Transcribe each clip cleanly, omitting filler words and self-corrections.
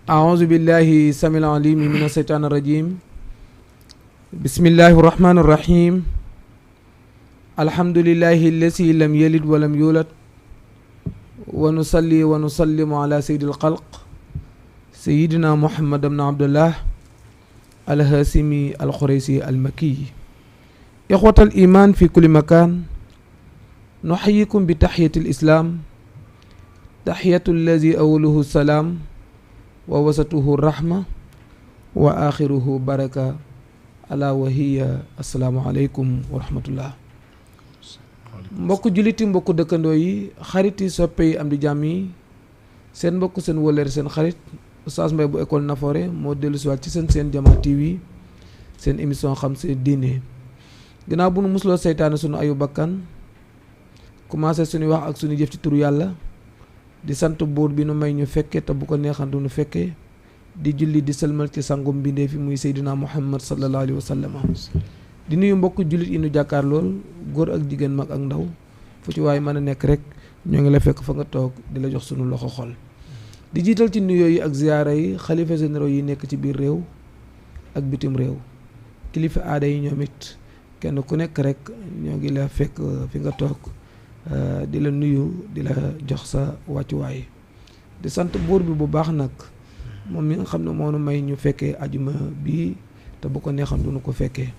أعوذ بالله السميع العليم من الشيطان الرجيم بسم الله الرحمن الرحيم الحمد لله الذي لم يلد ولم يولد ونصلي ونسلم على سيد الخلق سيدنا محمد بن عبد الله الهاشمي القريشي المكي إخوة الإيمان في كل مكان نحييكم بتحية الإسلام تحية الذي أوله السلام ووسطه الرحمة وآخره بركة ألا وهي السلام عليكم ورحمة الله mbokk juliti mbokk dëkkandoo yi xarit yi soppe yi am di jàmm yi seen mbokk seen wëlleer seen xarit Oustaz Mbaye bu école Nafoore moo dellu siwaat ci seen Jama TV seen émission xam seen diine ginnaaw bu nu musloo seytaane sunu ayu bakkan commencé suñu wax ak suñu jëf ci turu yàlla di sant buur bi nu may ñu fekke te bu ko neexan du nu fekke di julli di sëlmal ci sangum bindee fi muy Seydina Muhammad sallallahu alayhi wa sallam di nuyu mbokk jullit yi nu jàkkaar lool góor ak jigéen mag ak ndaw fu ci waaye mën a nekk rek ñoo ngi la fekk fa nga toog di la jox sunu loxo xol di jiital ci nuyoo yi ak ziyaara yi xalifa généraux yi nekk ci biir réew ak bitim réew kilifa aada yi ñoom it kenn ku nekk rek ñoo ngi la fekk fi nga toog di la nuyu di la jox sa wàccuwaay di sant buur bi bu baax nag moom mi nga xam ne moo nu may ñu fekkee ajuma bii te bu ko neexam du nu ko fekkee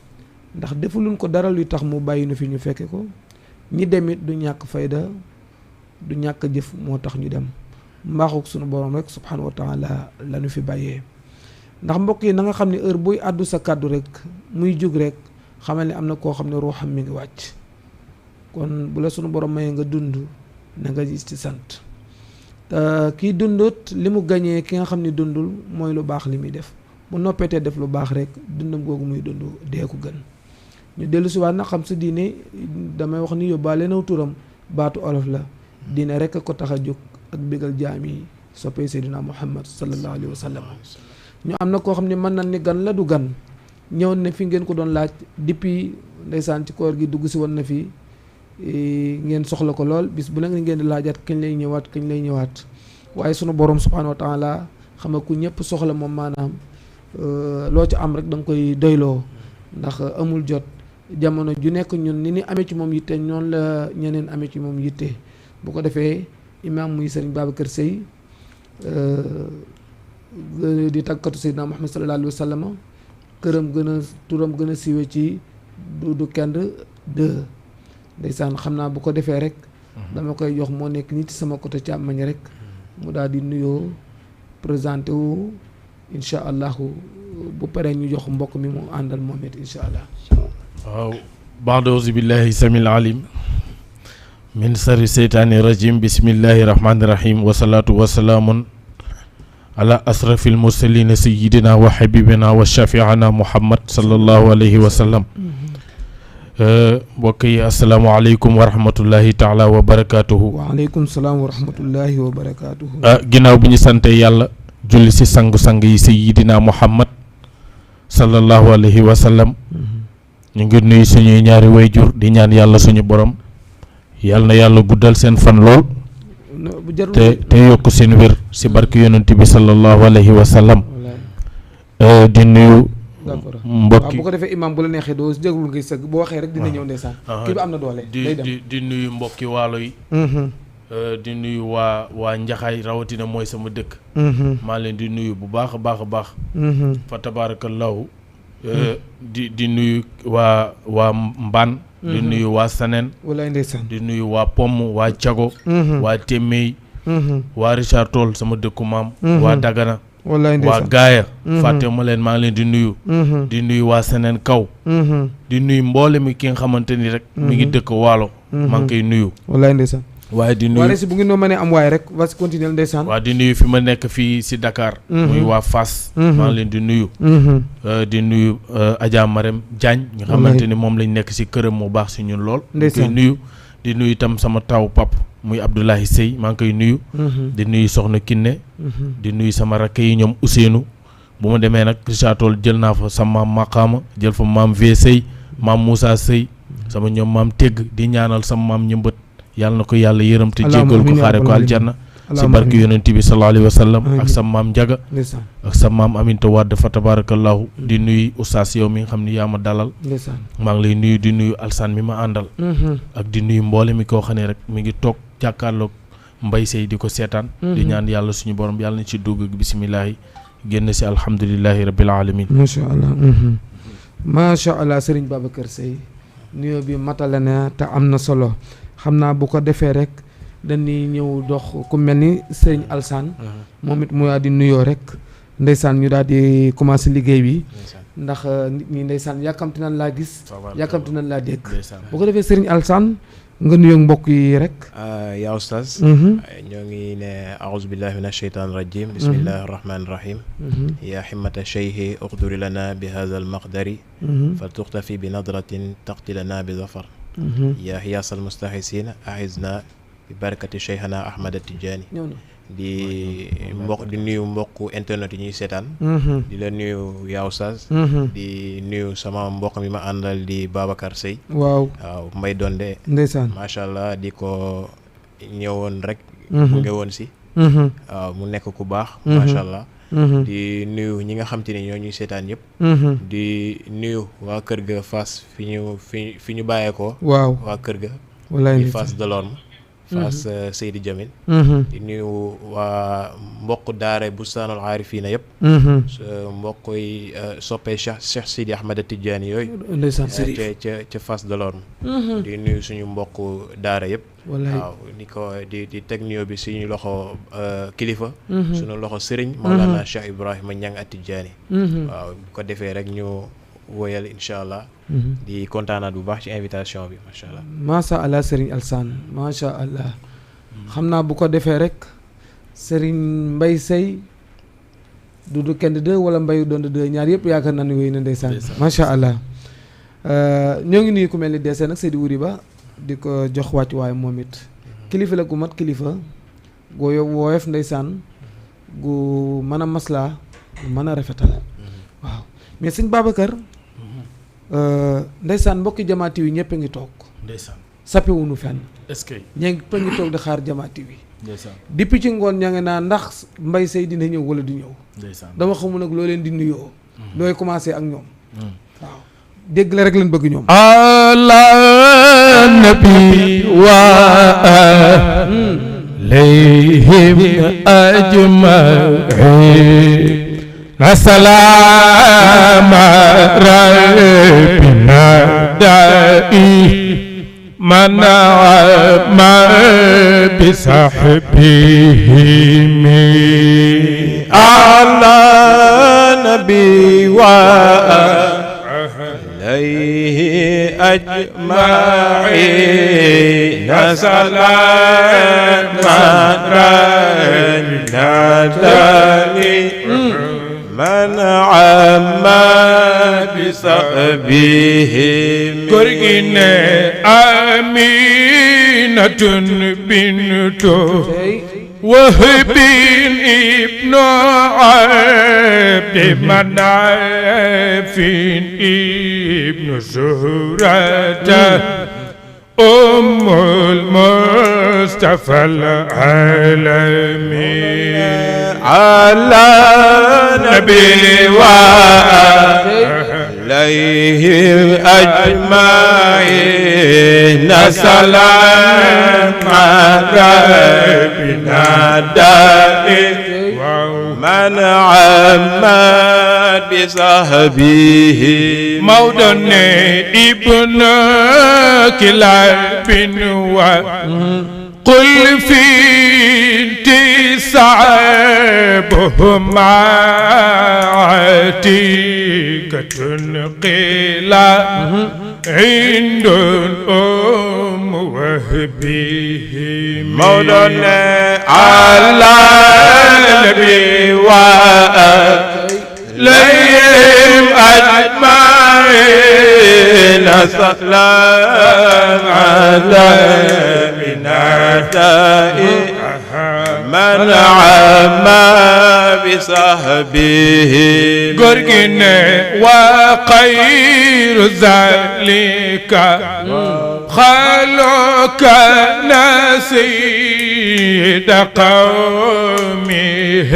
ndax defuluñ ko dara luy tax mu bàyyi nu fi ñu fekke ko ñi demit du ñàkk fayda du ñàkk jëf moo tax ñu dem mbaaxuk sunu borom rek subhanahu wa taala la ñu fi bàyyee ndax mbokk yi na nga xam ne heure buy àddu sa kàddu rek muy jóg rek xamal ne am na koo xam ne ruuxam mi ngi wàcc kon bu la sunu borom mayee nga dund na nga gis ci sant kii dundut li mu gañee ki nga xam ne dundul mooy lu baax li muy def bu noppeetee def lu baax rek dundam googu muy dund dee ko gën ñu dellu si waat nag xam sa diine damay wax ni yóbbaale naw turam baatu olof la diine rek a ko tax a jóg ak bégal jaam yi soppee Seydina Muhammad sallallahu alayhi wa sallam ñu am na koo xam ne mën na ni gan la du gan ñëw na fi ngeen ko doon laaj depuis ndeysaan ci koor gi dugg si woon na fi ngeen soxla ko lool bis bu la ngeen di laajaat kañ lay ñëwaat waaye sunu borom subhanahu wa taala xam nga ku ñëpp soxla moom maanaam loo ci am rek da nga koy doyloo ndax amul jot jamono ju nekk ñun ni amee ci moom yitte ñoonu la ñeneen amee ci moom yitte bu ko defee imaam muy Serigne Babacar Seye di tàggatu Seydina Muhammad sallallahu alayhi wa sallam këram turam gën a siiwe ci du kenn de ndeysaan xam naa bu ko defee rek dama koy jox moo nekk nit sama côté càmmañ rek mu daal di nuyoo présenté wu incha allahu bu paree ñu jox mbokk mi mu àndal moom it incha allah. waaw ba'da auzu billahi samil alim min sari seytaani rajim bismillahi rahmani rahim wasalaatu wasalaamun ala asrafil mursalina sayidina wa habibina wa shafiana muhammad sallallahu alayhi wa sallam. mbokk yi asalaamaaleykum wa rahmatullahi taala wa barakaatuhu. waaleykum salaam wa rahmatullahi wa barakaatuhu. ginnaaw bi ñu sante yàlla julli si sangu-sang yi sayyidina muhammad sallallahu alayhi wa sallam ñu ngi nuyu suñuy ñaari wayjur di ñaan yàlla suñu borom yàlla na yàlla guddal seen fan lool te yokk seen wér si barke yonent bi sallallahu alayhi wa sallam di nuyu mbokki bu ko defee imam bu la neexee doo jégul ngay sëgg boo waxee rek dina ñëw ndeysaan kii bi am na doole di nuyu mbokki waalo yi di nuyu waa Njaxaay rawatina mooy sama dëkk maa leen di nuyu bu baax a baax fa tabarakallahu di nuyu waa Mbaan di nuyu waa Saneen walaay ndeysaan di nuyu waa Pomm waa Cago waa Téméy waa Richard Toll sama dëkku maam waa Dagana wallaay ndeysaan waa Gaaya fàtte ma leen maa ngi leen di nuyu di nuyu waa Seneen kaw di nuyu mboole mi ki nga xamante ni rek mi ngi dëkk Waalo maa ngi koy nuyu wallaay ndeysaan waaye di nuyu waaye si bu ngi noo mënee am waaye rek vas continuer ndeysaan waa di nuyu fi ma nekk fii si Dakar muy waa Fass maa ngi leen di nuyu di nuyu Adja Marème Diagne nga xamante ni moom lañ nekk si këram mu baax si ñun lool koy nuyu di nuyu itam sama taw pap muy Abdoulaye Sey maa ngi koy nuyu di nuyu soxna Kiné di nuyu sama rakk yi ñoom Ousseynou bu ma demee nag Richard Toll jël naa fa sama maam Maqaama jël fa maam V Sey maam Moussa Sey sama ñoom maam Tegg di ñaanal sama maam ñëmbët yàlla na ko yàlla yërëm te jéggal ko xaare ko aljanna si barki yonent bi sallallahu alayhi wa sallam ak sa maam Njaga ak sa maam Aminta Wade fa tabarakallahu di nuyu oustaz yow mi nga xam ni yaa ma dalal maa ngi lay nuyu di nuyu Alsaan mi ma àndal ak di nuyu mboole mi koo xam ne rek mi ngi toog jàkkaarloog Mbaye Seye di ko seetaan di ñaan yàlla suñu borom yàlla na ci dugg ak bisimilahi génn si alhamdulilahi rabbil alamin macha allah Serigne Babacar Seye nuyoo bi matale na te am na solo xam naa bu ko defee rek dañuy ñëw dox ku mel ni Serigne Alsaan moom it mu daal di nuyoo rek ndeysaan ñu daal di commencé liggéey bi ndax nit ñi ndeysaan yàkkamti nañ laa gis yàkkamti nañ laa dégg bu ko defee Serigne Alsaan nga nuyoo mbokk yi rek yaa oustaz ñoo ngi ne a'uuzu billahi min asheytaan rajim bismillahi arrahmani irrahim yaa himmata cheikhi uqduri lana bi hadha almaqdari fa tuxtafi bi nadratin taqti lana bi zafar yaa hiyaasal mustahisina ahizna bi barakati cheikhana ahmad tijaani di nuyu mbokk internet yi ñuy seetaan di la nuyu yaa oustaz di nuyu sama mbokk mi ma àndal di Babacar Seye waaw Mbay Donde ndeysaan macha allah di ko ñëwoon rek mu ngewoon si waaw mu nekk ku baax macha allah di nuyu ñi nga xam te ni ñoo ñuy seetaan yëpp di nuyu waa kër ga Fass fi ñu bàyyeekoo waaw waa kër ga di Fass Delorme Fass Seydi Jamil di nuyu waa mbokk daara Bustaanul Aarifiina yëpp mbokk yi soppee Cheikh Sidi Ahmad Tidiane yooyu ca Fass Delorme di nuyu suñu mbokk daara yëpp waaw di teg nuyoo bi suñu loxo kilifa suñu loxo sëriñ Mawlana Cheikh Ibrahima Niang At-Tijaani waaw bu ko defee rek ñu woyal incha allah di kontaanaat bu baax ci invitation bi macha allah macha allah Serigne Alsaan macha allah xam naa bu ko defee rek Serigne Mbaye Seye Dudu Kend 2 wala Mbaye Donde 2 ñaar yëpp yaakaar naa ne wéy na ndeysaan macha allah ñoo ngi nuyu ku mel ni DC nag Seydi Wuri Ba di ko jox wàcc waaye moom it kilifa la gu mat kilifa goo woyof ndeysaan gu mën a maslaa mën a rafetal waaw mais sëñ Babacar ndeysaan mbokki jamaati wi ñëpp a ngi toog ndeysaan sappiwunu fenn est-ce que ñëpp a ngi toog di xaar jamaati wi ndeysaan depuis ci ngoon ña ngi naan ndax Mbaye Seye dina ñëw wala du ñëw ndeysaan dama xamul nag loo leen di nuyoo looy commencé ak ñoom waaw dégg la rek leen bëgg ñoom ala nabi wa alayhim ajmain السلام ربنا دائي من عم بصحبهم على نبي وعليه أجمعين سلام ربنا دائي من عم بصحبهم كرجن أمينة بنت وهب ابن عبد مناف ابن زهرة أم المصطفى العالمين على نبي وعليه أجمعين سلام ربنا دائم من عم بصحبه مودن ابن كلاب قل في انتسابهما عتيقة قيلا عند الأم وهبه مولانا على النبي وآلهم أجمعين سلام على من من عم بصحبه قرقن وخير ذلك خلق نسير سيد قومه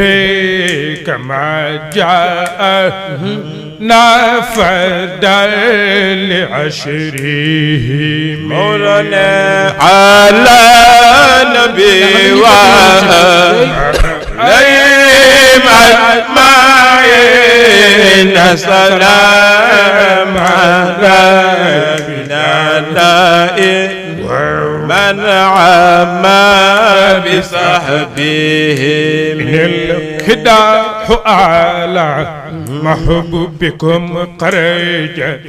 كما جاء نافد لعشره مولانا على نبي وعليهم أجمعين سلام ربنا دائم من عم بصحبه من الكداح أعلى محبوبكم قريجا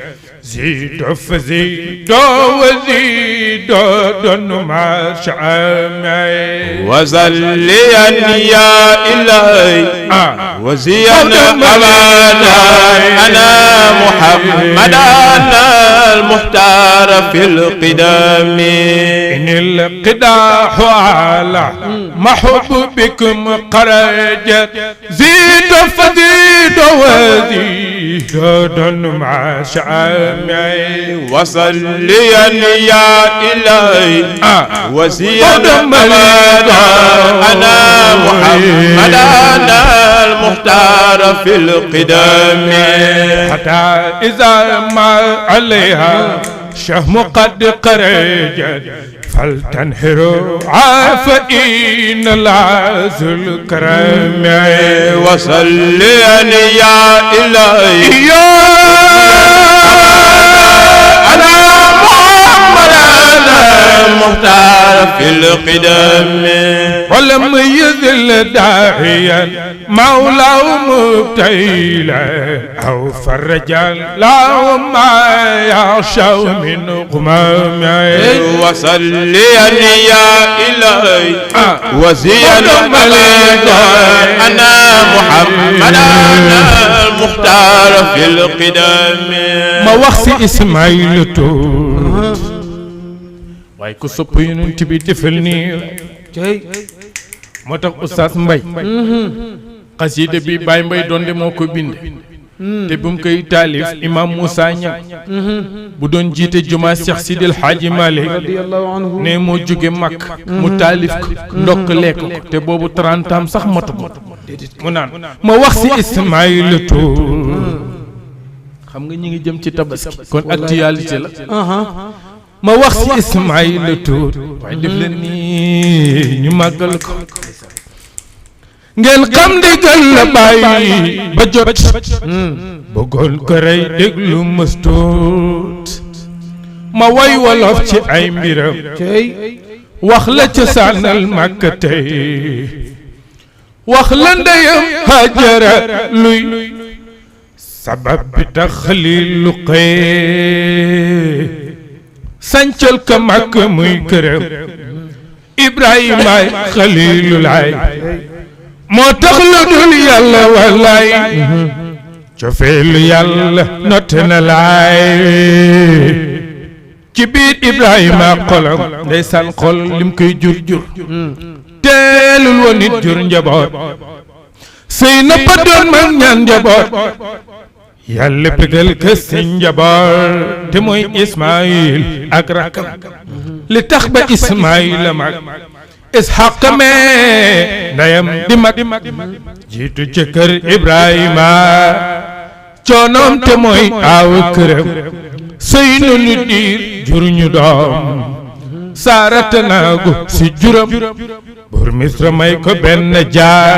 زيد فزيد وزيد دون ما شعمي وزليا يا إلهي وزينا أمانا أنا محمدا المختار في القدام إن القداح على محبوبكم قريجا زيد فزيد وزيد دون ما شعمي وصليا يا إلهي وزينا أمانا أنا محمدا المختار في القدام حتى إذا ما عليها شهم قد قريجت فلتنحروا عافئين العز الكرم وصليا يا إلهي المختار في القدم ولم يذل داعيا مولاه مبتيلا أو فرجا له ما يعشى من غمامه وصليا يا إلهي وزينا مليكا أنا محمدا المختار في القدم ما وخسي إسماعيل توت waaye ku sopp yonent bi defal nii moo tax Oustaz Mbaye xasida bi Baye Mbaye Donde moo ko bind te bu mu koy taalif imam Moussa Niang bu doon jiite jumaa Cheikh Sidil Hadji Malick ne moo jóge Makk mu taalif ko ndokkalee ko te boobu 30 ans sax matu ko mu naan ma wax si Ismaïla Tour xam nga ñi ngi jëm ci tabaski kon actualité la ma wax si Ismaïla Tour waaye def leen nii ñu màggal ko ngeen xam ndigal la bàyyi ba jot bëggoon ko rey déglu mëstoot ma way wolof ci ay mbiram wax la ca sànnal Makka tey wax la ndeyam Hajara luy sabab bi tax Xaliilu xëy sancal ka Makka muy këram Ibrahima Xaliilu laay moo tax lu dul yàlla wallaay cofeelu yàlla notte na laay ci biir Ibrahima xolam ndeysaan xol lim koy jur teelul woon nit jur njaboot sëy na ba doon mag ñaan njaboot yàlla pégal ka si njaboot te mooy Ismaïl ak rakam li tax ba Ismaïla mag Ishaq mee ndeyam di mag jiitu ci kër Ibrahima coonoom te mooy aaw këram sëy nu nu diir juruñu doom saarata naagu si juram buur Misra may ko benn jaar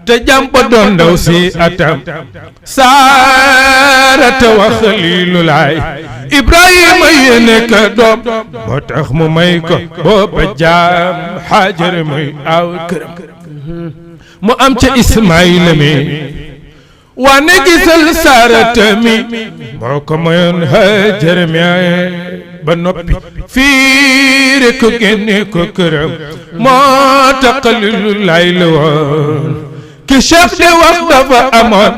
te jàmpa doon ndaw si atam saarata wax Xaliilu laay Ibrahima yéene ka doom moo tax mu may ko booba jaam Haajara muy aw këram mu am ca Ismaïla mi waane gisal saarata mi moo ko mayoon Haajara mi ba noppi fiire ko génne ko këram moo tax Xaliilu laay la woon ki Cheikh de wax dafa amoon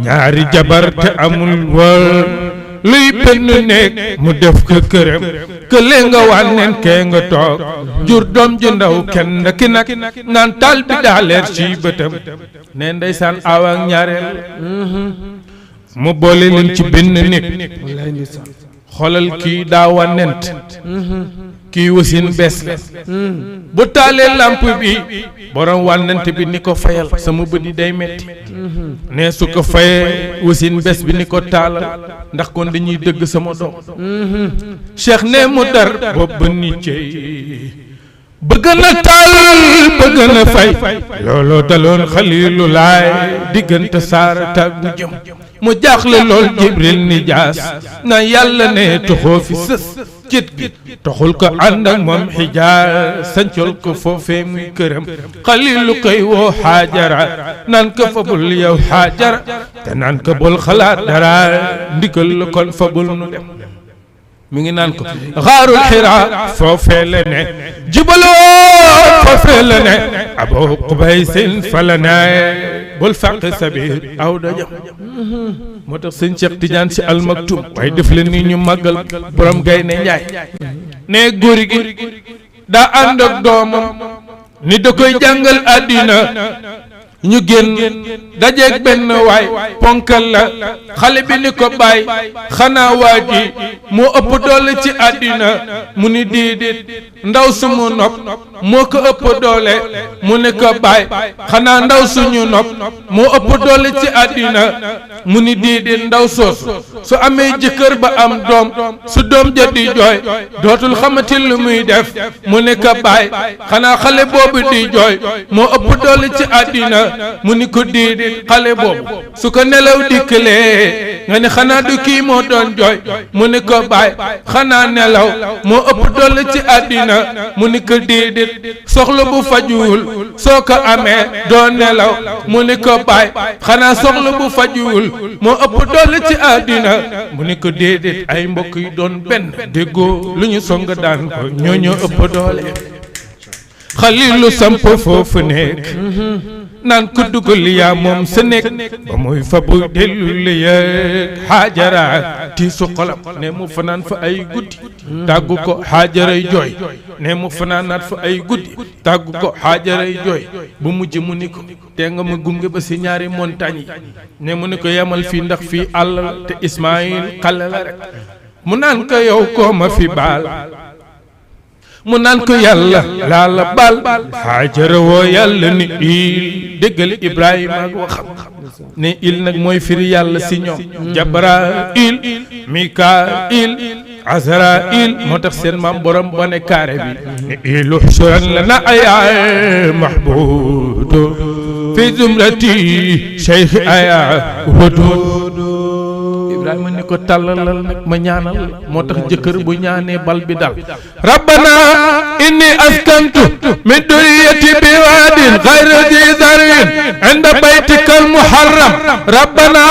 ñaari jabar te amul woon luy benn nekk mu def ko këram kële nga wànneen kee nga toog jur doom ji ndaw kenn ki nag naan taal bi daa leer ci bëtam ne ndeysaan aw ak ñaareel mu boole leen ci benn nit xoolal kii daa wànnent kii wasin bees la bu taalee lamp bi borom wànnante bi ni ko fayal sama bët yi day metti ne su ko fayee wasin bees bi ni ko taalal ndax kon dañuy dëgg sama doom cheikh ne mu dar boobu ni cey bëgg na taal bëgg na fay looloo daloon xalilu laay diggante saarata bu jëm mu jaaxle lool jibril ni jaas na yàlla ne toxoo fi sës cit gi toxul ko ànd ak moom xijaar sancol ko foofee muy këram xalilu koy woo xaajara naan ko fabul yow xaajara te naan ko bul xalaat dara ndigal la kon fabul nu dem mi ngi naan ko xaarul xiraa foofee la ne jubaloo foofee la ne Abu Qubaysin fa la ne bul fàq sabir aw dajam moo tax sëñ Cheikh Tidiane si almaktum waaye def leen ni ñu màggal borom Gaynde Njaay ne góor gi daa ànd ak doomam ni da koy jàngal àddina ñu génn dajeeg benn waay ponkal la xale bi ni ko bàyyi xanaa waa ji moo ëpp doole ci àddina mu ni déedéet ndaw sumu nopp moo ko ëpp doole mu ni ko bàyyi xanaa ndaw suñu nopp moo ëpp doole ci àddina mu ni déedéet ndaw soosu su amee jëkkër ba am doom su doom ja di jooy dootul xamati lu muy def mu ni ko bàyyi xanaa xale boobu di jooy moo ëpp doole ci àddina mu ni ko déedéet xale boobu su ko nelaw dikkalee nga ni xanaa du kii moo doon jooy mu ni ko baay xanaa nelaw moo ëpp doole ci àddina mu ni ko déedéet soxla bu fajuwul soo ko amee doo nelaw mu ni ko baay xanaa soxla bu fajuwul moo ëpp doole ci àddina mu ni ko déedéet ay mbokk yi doon benn déggoo lu ñu song daan ko ñoo ëpp doole xalilu samp foofu nekk naan ko dugal yaa moom sa nekk ba muy fa bu dellu la yëg xaajara tiisu xolam ne mu fanaan fa ay guddi tàggu ko xaajaray jooy ne mu fanaanaat fa ay guddi tàggu ko xaajaray jooy bu mujj mu ni ko te nga ma gunge ba si ñaari montagne yi ne mu ni ko yemal fii ndax fii àll la te Ismaayil xale la rek mu naan ko yow koo ma fi baal mu naan ko yàlla laa la baal xaajara woo yàlla ni il déggal Ibrahima ak waxam ne il nag mooy firi yàlla si ñoom Jabrail Mikail Azrail moo tax seen maam borom bone kaare bi ne ilu xusuran la na aya mahbudu fi zumrati cheikh aya wadud Ibrahima ni ko tàllalal nag ma ñaanal moo tax jëkkër bu ñaanee bal bi dal rabbana inni askantu min duriyati bi waadin ghayri zi zarin inda baytikal muharram rabbana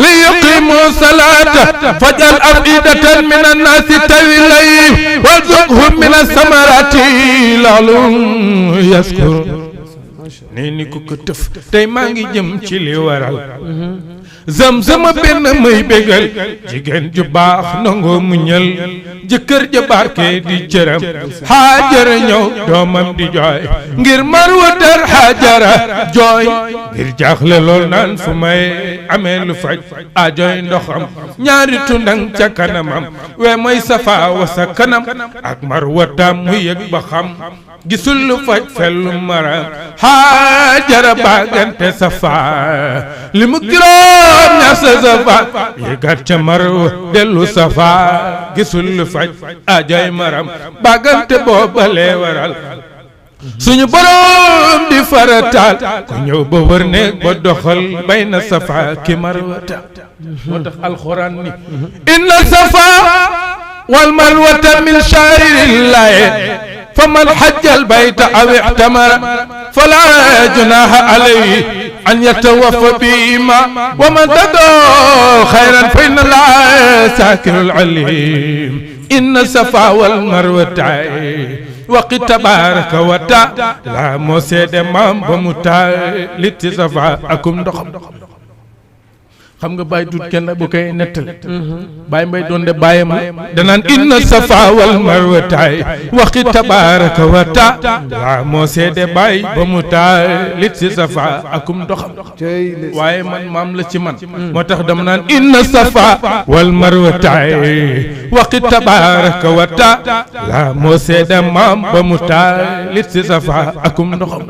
li yuqimu salata faj'al afidatan min annasi tawi ilayhim warzuqhum min as-samarati la'allahum yashkurun nee ni ko ko tëf tey maa ngi jëm ci li waral Zamzam benn may bégal jigéen ju baax nangoo muñal jëkkër ja barke di cëram Haajara ñëw doomam di jooy ngir marwatar Haajara jooy ngir jaaxle lool naan fu may amee lu faj ajooy ndoxam ñaari tundang ca kanamam we mooy Safa wa sa kanam ak marwatam mu yëg ba xam gisul lu faj fellu maram Haajara bagante Safa li mu juróom ñaar sa Safa yëgat ca Marwa dellu Safa gisul lu faj ajay maram bagante booba lee waral suñu borom di farataal ku ñëw ba wër nekk ba doxal bayna Safa ki Marwata moo tax alxuraan ni inna Safa wal Marwata min sha'airillahi فمن حج البيت أو اعتمر فلا جناح عليه أن يتوفى بهما ومن تدعو خيرا فإن الله ساكر العليم إن الصفا والمروة وقت تبارك وتعالى موسى دمام بمتا لتصفا أكم دخم xam nga bàyyi dut kenn bu koy nettali bàyyi mbay doon de bàyyi ma danaan inna safa wal marwataay waxi tabaraka wa taala moo seede bàyyi ba mu taalit si safa akum ndoxam waaye man maam la ci man moo tax dama naan inna safa wal marwataay waxi tabaraka wa taala moo seede maam ba mu taalit si safa akum ndoxam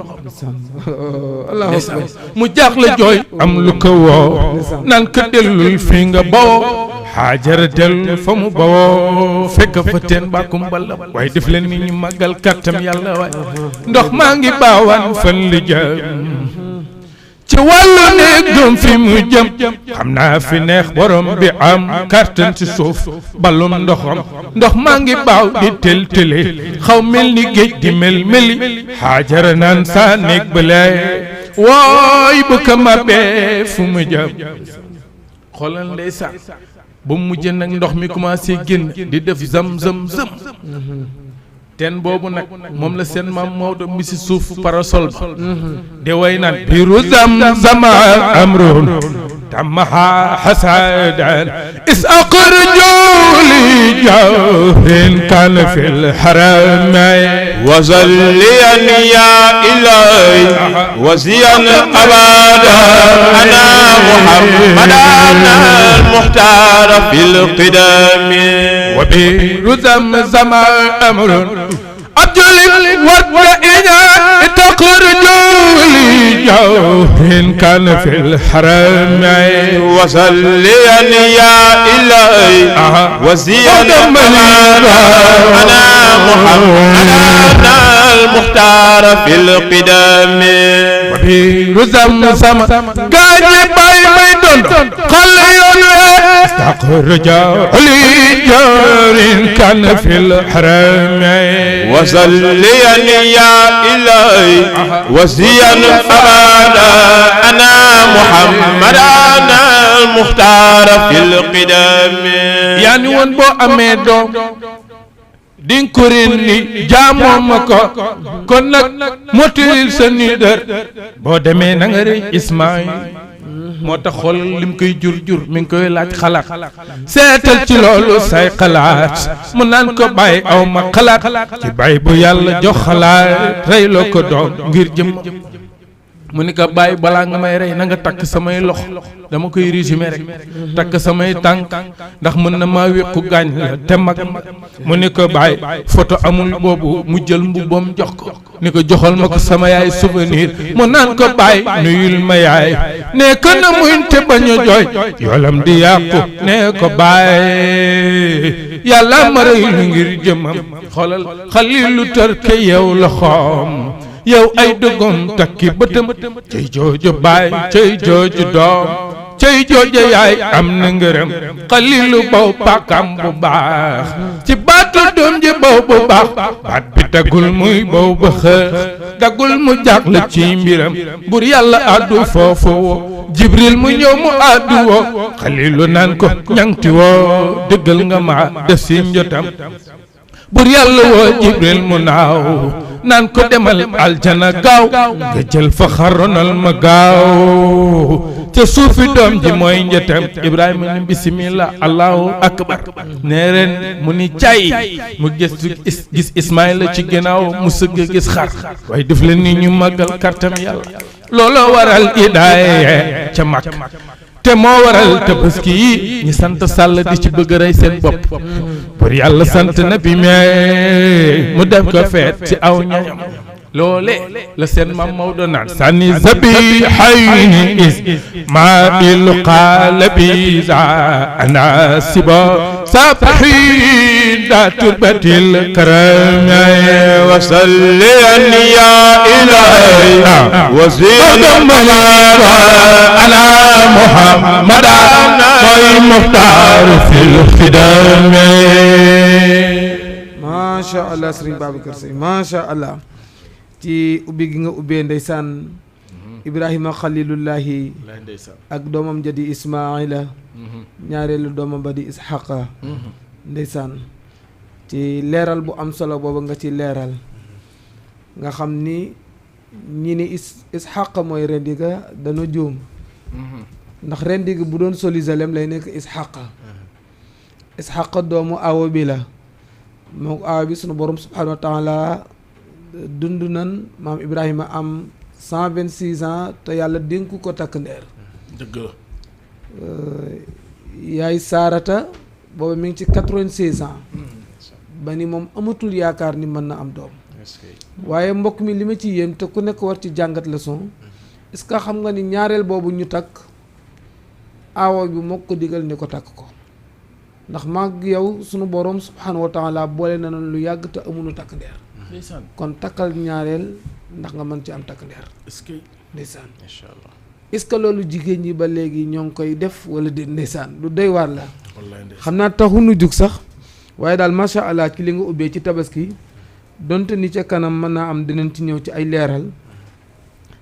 mu jaaxle jooy am lu ko woo naan ko dellul fi nga bawoo Haajara dellul fa mu bawoo fekk fa teen bàkkum balla waaye def leen ni ñu màggal kàttam yàlla waaye ndox maa ngi baawaan fan li jëm ci wàllu néeg doom fi mu jëm xam naa fi neex borom bi am kàttan ci suuf ballum ndoxam ndox maa ngi baaw di tel tele xaw mel ni géej di mel meli Haajara naan saa néeg bële wooy bu ko mabee fu mu jëm xoolal ndeysaan ba mu mujj nag ndox mi commencé génn di def zam zam zam teen boobu nag moom la seen maam Maodo mi si suuf parasol ba de way naan biiru zam zama amrun tamaha hasadan is aqrjuli jawrin kan fil haramay وزليا يا إلهي وزيا أبدا أنا محمدا المختار في القدم وبير زمزم أمر أبجل والدئنا تخرج لي جوه كان في الحرم وزليا يا إلهي وزيا أبدا أنا محمدا المختار في القدم وبير زمزم قاعد باي ميدون خلي استخرج لي جار كان في الحرم وصليا يا إلهي وزيا أبدا أنا محمدا المختار في القدم يعني وان بو أميدو din ko rendi jaamoo ma ko kon nag motalil sa niidar boo demee na nga rëy Ismaïl moo tax xool lim koy jur mi ngi koy laaj xalaat seetal ci loolu say xalaat mu naan ko bàyyi aw ma xalaat ci bàyyi bu yàlla jox xalaat rey loo ko doom ngir jëm mu ni ko bàyyi balaa nga may rey na nga takk samay loxo dama koy résumé rek takk samay tànk ndax mën na maa wéqu gaañ la te mag mu ni ko bàyyi photo amul boobu mu jël mbubbam jox ko ni ko joxal ma ko sama yaay souvenir mu naan ko bàyyi nuyul ma yaay ne ko na muñ te bañ a jooy yoolam di yàqu ne ko bàyyi yàlla ma rey lu ngir jëmam xoolal xalilu tërke yow la xoom yow ay dëggam takki bëtëm cay jooju baay cay jooju doom cay jooju yaay am na ngërëm xalilu baw pakam bu baax ci baatu doom ji baw bu baax baat bi dagul muy baw ba xëx dagul mu jàqla ci mbiram bur yàlla àddu foofu woo jibril mu ñëw mu àddu woo xalilu naan ko ñangti woo dëggal nga ma def si njotam bur yàlla woo jibril mu naaw naan ko demal aljana gaaw nga jël fa xaronal ma gaaw ca suufi doom ji mooy njëtam ibrahima ni bismillah allahu akbar nee ren mu ni cay mu gis ismaïla ci ginnaaw mu sëgg gis xar waaye def leen ni ñu màggal kartam yàlla looloo waral idaaye ca mag te moo waral tabaski yi ñi sant sàll di ci bëgg rey seen bopp pour yàlla sant na bi mais mu def ko feet ci aw ñañam loole la seen maam Maodo naan sànni zabi hayni ismail qaala biza ana siba sabihi da turbatil karamay wa salliyan ya ilahi wa ziyadan ala muhammadan mooy muxtaar fil xidame. macha allah Serigne Babacar Sy macha allah ci ubbi gi nga ubbee ndeysaan Ibrahima Xalilullahi ak doomam ja di Ismaila ñaareelu doomam ba di Isxaqa ndeysaan ci leeral bu am solo boobu nga ci leeral nga xam ni ñi ni Isxaqa mooy rendi ga dana juum ndax rendi gi bu doon Jérusalem lay nekk Isxaqa Isxaqa doomu awo bi la moo awo bi sunu borom subhanahu wa taala dund nan maam Ibrahima am 126 ans te yàlla dénku ko takk ndeer dëgg la yaay Saarata booba mi ngi ci 96 ans ba ni moom amatul yaakaar ni mën na am doom waaye mbokk mi li ma ci yéem te ku nekk war ci jàngat leçon est-ce que xam nga ni ñaareel boobu ñu takk aawo bi moo ko digal ni ko takk ko ndax maag yow sunu borom subhanahu wa taala boole na lu yàgg te amuñu takk ndeer kon takkal ñaareel ndax nga mën ci am takk ndeer est-ce que ndeysaan incha allah est-ce que loolu jigéen ñi ba léegi ñoo ngi koy def wala déet ndeysaan lu doy waar la wallaay ndeysaan xam naa taxunu jug sax waaye daal macha allah ci li nga ubbee ci tabaski donte ni ca kanam mën naa am dinañ ci ñëw ci ay leeral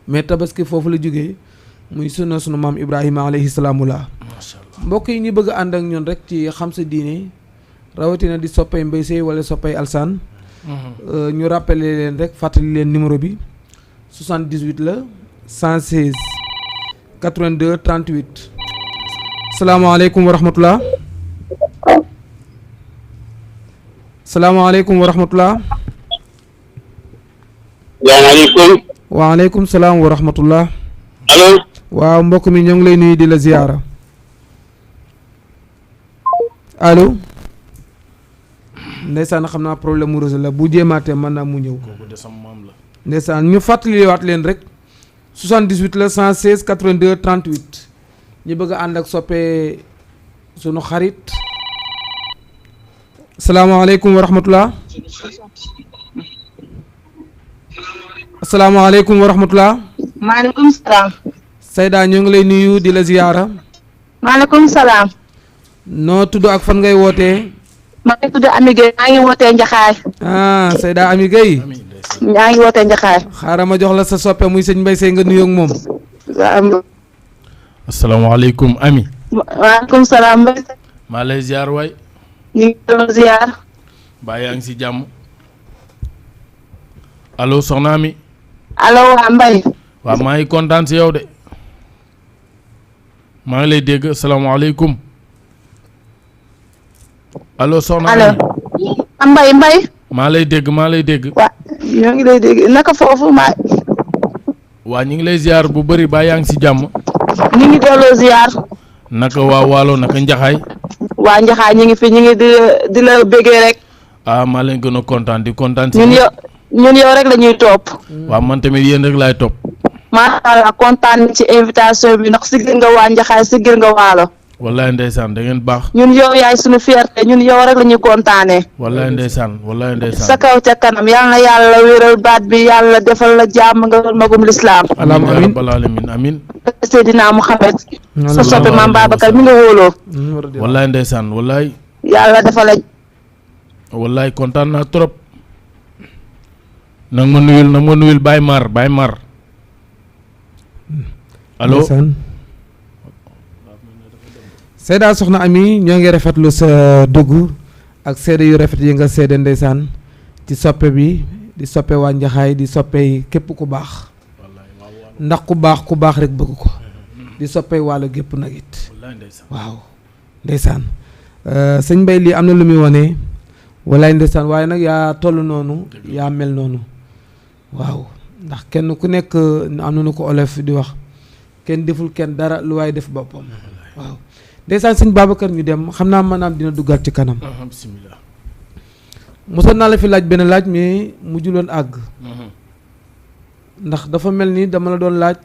mais tabaski foofu la jógee muy sunu maam Ibrahima alayhi salaamullah macha allah mbokk yi ñu bëgg a ànd ak ñun rek ci xam sa diine rawatina di soppay Mbaye Seye wala soppay Alsaan ñu rappeler leen rek fàttali leen numéro bi 78 la 116 82 38 salaamaaleykum wa rahmatullah salaamaaleykum wa rahmatullah salaamaaleykum. waaleykum salaam wa rahmatullah allo. waaw mbokk mi ñoo ngi lay nuyu di la ziyaara allo ndeysaan xam naa problème mu réseau la bu jéemaatee mën naa mu ñëw kooku de sama maam la ndeysaan ñu fàttaliwaat leen rek 78 la 116 82 38 ñu bëgg a ànd ak soppee sunu xarit salaamaaleykum wa rahmatullah asalaamaaleykum wa rahmatullah maaleykum salaam. Sayda ñoo ngi lay nuyu di la ziyaara maaleykum salaam. noo tudd ak fan ngay wootee maa ngi tudd Ami Gueye maa ngi wootee Njaxaay. Sayda Ami Gueye amiin ndeysaan maa ngi wootee Njaxaay. xaaral ma jox la sa soppe muy sëñ Mbaye Seye nga nuyoo ak moom waaw. asalaamaaleykum Ami maaleykum salaam. maa lay ziar waay ñu ngi doon ziar. baa yaa ngi si jàmm allo soxna Ami allo waa Mbaye. waaw maa ngi kontaan si yow de maa ngi lay dégg asalaamaaleykum allo soxna allo. Ami Mbaye. maa lay dégg waa ñoo ngi lay dégg naka foofu maa. waa ñu ngi lay ziar bu bëri baa yaa ngi si jàmm ñu ngi delloo ziar. naka waa Waalo naka Njaxaay waa Njaxaay ñu ngi fi ñu ngi di la béggee rek. maa leen gën a kontaan di kontaan si ñun yow rek la ñuy topp. waaw man tamit yéen rek laay topp macha allah kontaan ci invitation bi ndax siggil nga waa Njaxaay siggil nga Waalo. wallaay ndeysaan da ngeen baax ñun yow yaay suñu fierté ñun yow rek la ñuy kontaanee. wallaay ndeysaan sa kaw ca kanam yal na yàlla wéral baat bi yàlla defal la jàmm nga doon magum lislaam. amiin yaa rabbal aalamiin amiin Seydina Muhammad sa soppe maam Babacar mi nga wóoloo. wallaay ndeysaan wallaay yàlla defal la. wallaay kontaan naa trop nag ma nuyul Baye Mar allo Sayda soxna Ami ñoo ngi rafetlu sa dugg ak seede yu rafet yi nga seede ndeysaan ci soppe bi di soppe waa Njaxaay di soppe képp ku baax ndax ku baax rek bëgg ko di soppe Waalo gépp nag it waaw ndeysaan sëñ Mbay lii am na lu muy wane walaay ndeysaan waaye nag yaa toll noonu yaa mel noonu waaw ndax kenn ku nekk am na nu ko olof di wax kenn deful kenn dara lu waaye def boppam waaw ndeysaan sëñ Babacar ñu dem xam naa maanaam dina duggaat ci kanam bismillah mosoon naa la fi laaj benn laaj mais mujjuloon àgg ndax dafa mel ni dama la doon laaj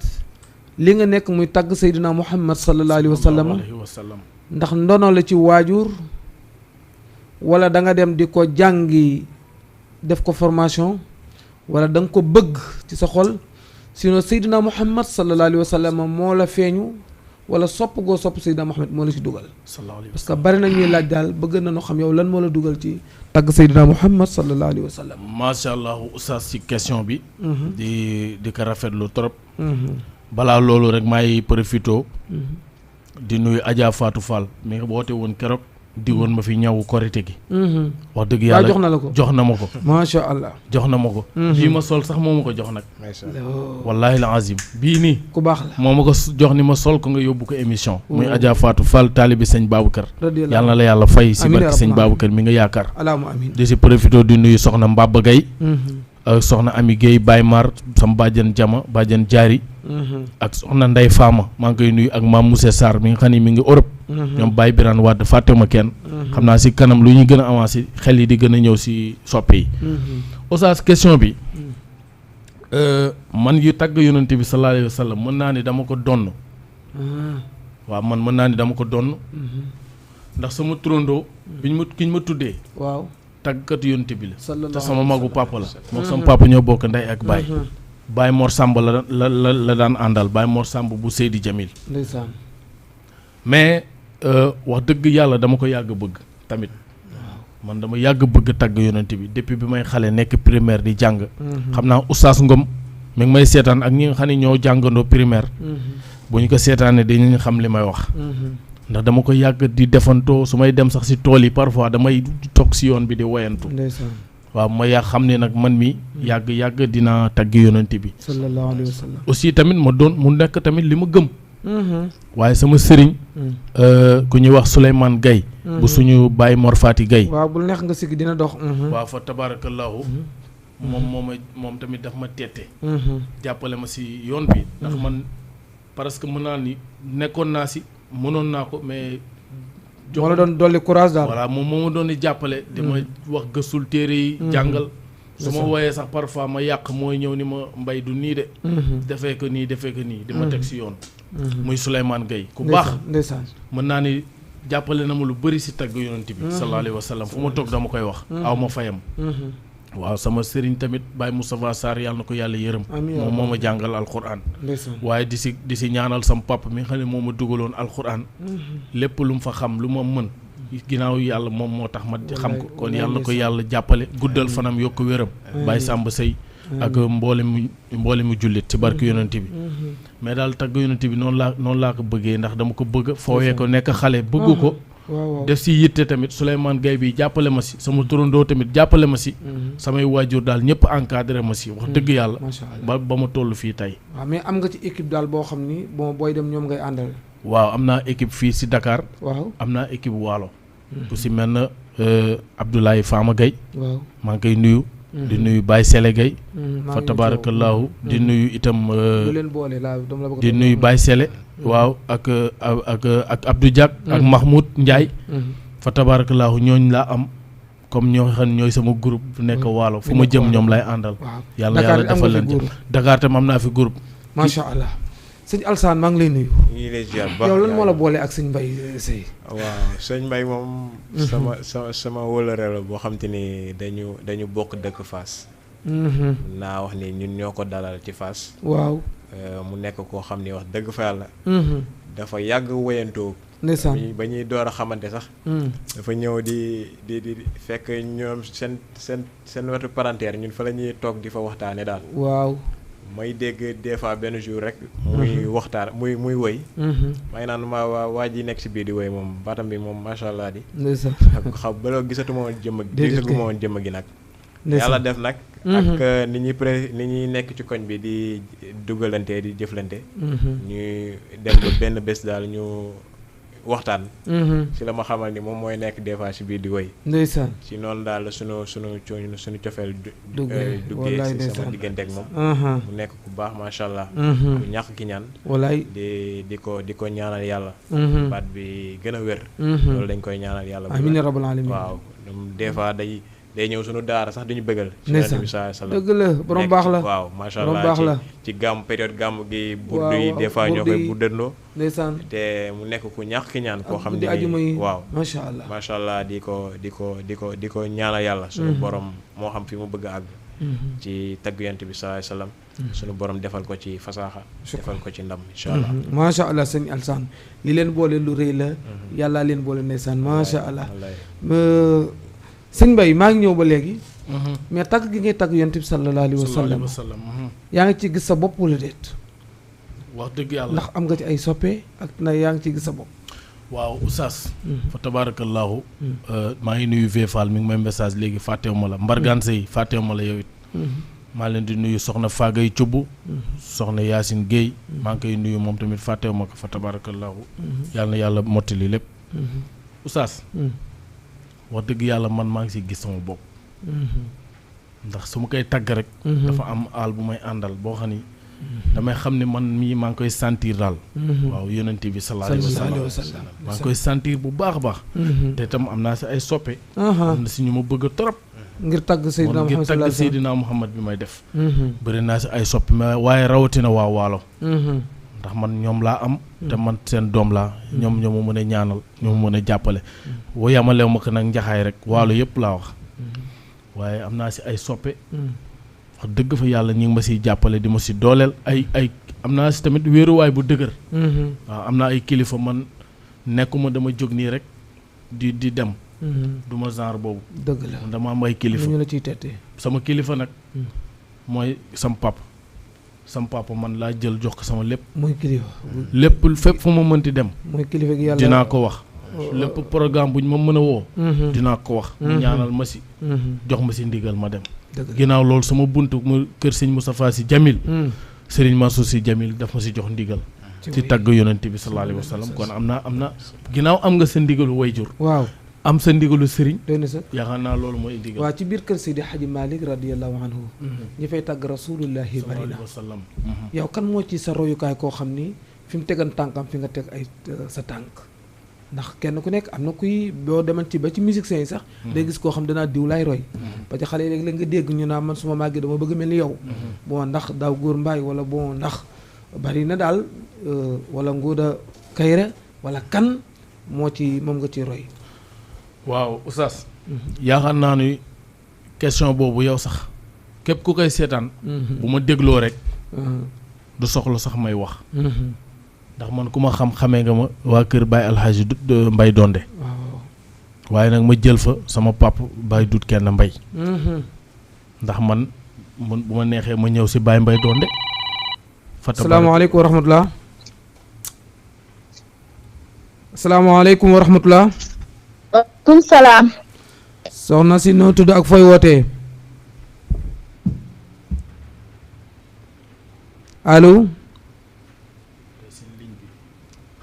li nga nekk muy tagg Seydina Muhammad sallallahu alayhi wa sallam ndax ndono la ci waajur wala da nga dem di ko jàngi def ko formation wala da nga ko bëgg ci sa xol sinon Seydina Muhammad sallallahu alayhi wa sallam moo la feeñu wala sopp goo sopp Seydina Muhammad moo la ci dugal parce que bari na ñuy laaj daal bëgg nañu xam yow lan moo la dugal ci tagg Seydina Muhammad sallallahu alayhi wa sallam. macha allah oustaz si question bi di ko rafetlu trop balaa loolu rek maay profito di nuyu Adja Fatou Fall mi nga woote woon keroog di woon ma fi ñawu korite gi wax dëgg yàlla jox na la ko jox na ma ko macha allah jox na ma ko bii ma sol sax moo ma ko jox nag wallaahi la azim bii nii ku baax la moo ma ko jox ni ma sol ko nga yóbbu ko émission muy Adja Fatou Fall taalibi sëñ Babacar yàlla na la yàlla fay si barki sëñ Babacar mi nga yaakaar allahumma amiin di si profité di nuyu soxna Mbaba Gaye soxna Ami Guèye Baye Mar sama bàjjan Jama bàjjan Jaari ak soxna Ndey Faama maa ngi koy nuyu ak maam Moussa Sarr mi nga xam ne mi ngi Europe ñoom Baye Birane Wade fàttewuma kenn xam naa si kanam lu ñuy gën a avancé xel yi di gën a ñëw si soppe yi Oustaz question bi man yu tagg yonent bi sallallahu alayhi wa sallam mën naa ni dama ko donn waaw man mën naa ni dama ko donn ndax sama turandoo kiñ ma tuddee waaw tàggkat yonent bi la te sama magu papa la moom sama papa ñoo bokk ndey ak baay Baye Mor Samb la daan àndal Baye Mor Samb bu Seydi Jamil ndeysaan mais wax dëgg yàlla dama ko yàgg bëgg tamit man dama yàgg bëgg tàgg yonent bi depuis bi may xale nekk primaire di jàng xam naa Oustaz Ngom mi ngi may seetaan ak ñi nga xam ne ñoo jàngandoo primaire bu ñu ko seetaanee dañu xam li may wax ndax dama ko yàgg di defantoo su may dem sax si tool yi parfois damay toog si yoon bi di woyantu waaw ma yàgg xam ne nag man mi yàgg dinaa tagg yonent bi sallallahu alayhi wa sallam aussi tamit ma doon mu nekk tamit li ma gëm waaye sama sëriñ ku ñuy wax Souleymane Gaye bu suñu Baye Mor Fati Gaye waaw bul neex nga sigg dina dox waaw fa tabarakallahu moom tamit daf ma teete jàppale ma si yoon bi ndax man parce que mën naa ni nekkoon naa si mënoon naa ko mais moo la doon dolli courage daal voilà moom moo ma doon di jàppale dama wax gëstul téere yi jàngal su ma wooyee sax parfois ma yàq mooy ñëw ni ma mbay du nii de defee ko nii di ma teg si yoon muy Souleymane Gaye ku baax ndeysaan mën naa ni jàppale na ma lu bëri si tagg yonent bi sallallahu alayhi wa sallam fu ma toog dama koy wax aw ma fayam waaw sama sëriñ tamit Baye Moustapha Sarr yàlla na ko yàlla yërëm moom moo ma jàngal alxuraan waaye di si ñaanal sama papa mi nga xam ne moo ma dugaloon alxuraan lépp lu mu fa xam lu ma mën ginnaaw yàlla moom moo tax ma xam ko kon yàlla na ko yàlla jàppale guddal fanam yokk wéram Baye Samba Sey ak mboole mu jullit ci barke yonent bi mais daal tagg yonent bi noonu laa ko bëggee ndax dama ko bëgg foowee ko nekk xale bëgg ko def si yitte tamit Souleymane Gaye bi jàppale ma si sama turandoo tamit jàppale ma si samay waajur daal ñëpp encadré ma si wax dëgg yàlla ba ma toll fii tey waaw mais am nga ci équipe daal boo xam ni bon booy dem ñoom ngay àndal waaw am naa équipe fii si Dakar waaw am naa équipe Waalo ku si mel na Abdoulaye Fama Gaye waaw maa ngi koy nuyu di nuyu Baye Sele Gaye fa tabarakallahu di nuyu itam di nuyu Baye Sele waaw ak Abdou Diak ak Mahmoud Ndiaye fa tabarakallahu ñooñ laa am comme ñoo xam ñooy sama groupe bu nekk Waalo fu ma jëm ñoom lay àndal yàlla defal leen ci Dakar tam am naa fi groupe macha allah sëñ Alsaan maa ngi lay nuyu yow lan moo la boole ak sëñ Mbaye Seye waaw sëñ Mbaye moom sama wóllëre la boo xam te ni dañu bokk dëkk Fass naa wax ni ñun ñoo ko dalal ci Fass waaw mu nekk koo xam ni wax dëgg fa yàlla dafa yàgg woyantoo ndeysaan ba ñuy door a xamante sax dafa ñëw di fekk ñoom seen wetu parenteer ñun fa la ñuy toog di fa waxtaane daal waaw may dégg des fois benn jour rek muy waxtaan muy woy may naan ma waa ji nekk si biir di woy moom baatam bi moom macha allah di xaw ba gisatuma woon jëmm gi nag yàlla def nag ak ni ñuy nekk ci koñ bi di dugalante di jëflante ñuy dem ba benn bés daal ñu waxtaan ci la ma xamal ni moom mooy nekk des fois si biir di woy ndeysaan ci noonu daal la suñu cofeel duggee si sama diggante ak moom mu nekk ku baax macha allah mu ñàkk ki ñaan walaay di ko ñaanal yàlla baat bi gën a wér loolu dañ koy ñaanal yàlla amiin rabbal alamin waaw des fois day ñëw suñu daara sax dañu bëggal ci Yonent bi sallallahu alayhi wasallam dëgg la borom baax la waaw macha allah ci gàmm période gàmm gi burdu yi des fois ñoo koy buddandoo ndeysaan te mu nekk ku ñàkk ki ñaan koo xam ne waaw macha allah di ko ñaanal yàlla suñu borom moo xam fi mu bëgg a àgg ci tagg Yonent bi sallallahu alayhi wasallam suñu borom defal ko ci fasaaxa defal ko ci ndam incha allah macha allah sëñ Alsaan li leen boole lu rëy la yàllaa leen boole ndeysaan macha allah sëñ Mbaye maa ngi ñëw ba léegi mais tagg gi ngay tagg Yonent bi sallallahu alayhi wa sallam yaa ngi ci gis sa bopp wala déet wax dëgg yàlla ndax am nga ci ay soppe ak na yaa ngi ci gis sa bopp waaw Oustaz fa tabaarakallaahu maa ngi nuyu Vefal mi ngi may message léegi fàttewuma la Mbargane Seye fàttewuma la yow it maa leen di nuyu soxna Fagay Cubb soxna Yacine Guèye maa ngi koy nuyu moom tamit fàttewuma ko fa tabaarakallaahu yàlla na yàlla mottali lépp Oustaz wax dëgg yàlla man maa ngi si gis sama bopp ndax su ma koy tagg rek dafa am aal bu may àndal boo xam ni damay xam ne man mii maa ngi koy sentir daal waaw yonent bi sallallahu alayhi wa sallam maa ngi koy sentir bu baax a baax te itam am naa si ay soppe am na si ñu ma bëgg trop ngir tagg Seydina Muhammad bi may def bëri naa si ay soppe waaye rawatina waa Waalo ndax man ñoom laa am te man seen doom laa ñoom ñoo ma mën a ñaanal ñoo ma mën a jàppale boo yamalew ma ko nag njaxaay rek Waalo yëpp laa wax waaye am naa si ay soppe wax dëgg fa yàlla ñi ngi ma siy jàppale di ma si dooleel ay am naa si tamit wéeruwaay bu dëgër waaw am naa ay kilifa man nekkuma dama jóg nii rek di dem du ma genre boobu dëgg la dama am ay kilifa ñu la ciy tettee sama kilifa nag mooy sam papa man laa jël jox ko sama lépp mooy kilifa lépp fépp fu ma mënti dem mooy kilifa gi yàlla dinaa ko wax lépp programme bu ñu ma mën a woo dinaa ko wax mu ñaanal ma si jox ma si ndigal ma dem ginnaaw loolu sama buntu mu kër sëñ Moustapha Sy Jamil Serigne Mansour Sy Jamil daf ma si jox ndigal ci tagg yonent bi sallallahu alayhi wa sallam kon am na ginnaaw am nga sa ndigalu wayjur waaw am sa ndigalu sëriñ doy na sa yaakaar naa loolu mooy ndigal waaw ci biir kër Seydi Hadji Malick radiyallahu anhu ñi fay tagg rasulullahi bari na yow kan moo ci sa royukaay koo xam ni fi mu tegan tànkam fi nga teg ay sa tànk ndax kenn ku nekk am na kuy boo demal ci ba ci musiciens yi sax day gis koo xam danaa diw laay roy parce que xale yi léeg-léeg nga dégg ñu naa man suma màggee dama bëgg mel ni yow bon ndax daaw góor mbaay wala bon ndax bari na daal wala Ngouda Kayre wala kan moo ci moom nga ci roy waaw Oustaz yaakaar naa ni question boobu yow sax képp ku koy seetaan bu ma dégloo rek du soxla sax may wax ndax man ku ma xamee nga ma waa kër Baye Alhaji Mbay Donde waaye nag ma jël fa sama pap Baye Dut Kenn Mbay ndax man bu ma neexee ma ñëw si Baye Mbay Donde asalaamaaleykum wa rahmatullah asalaamaaleykum wa rahmatullah waaleykum salaam soxna si noo tudd ak fooy wootee allo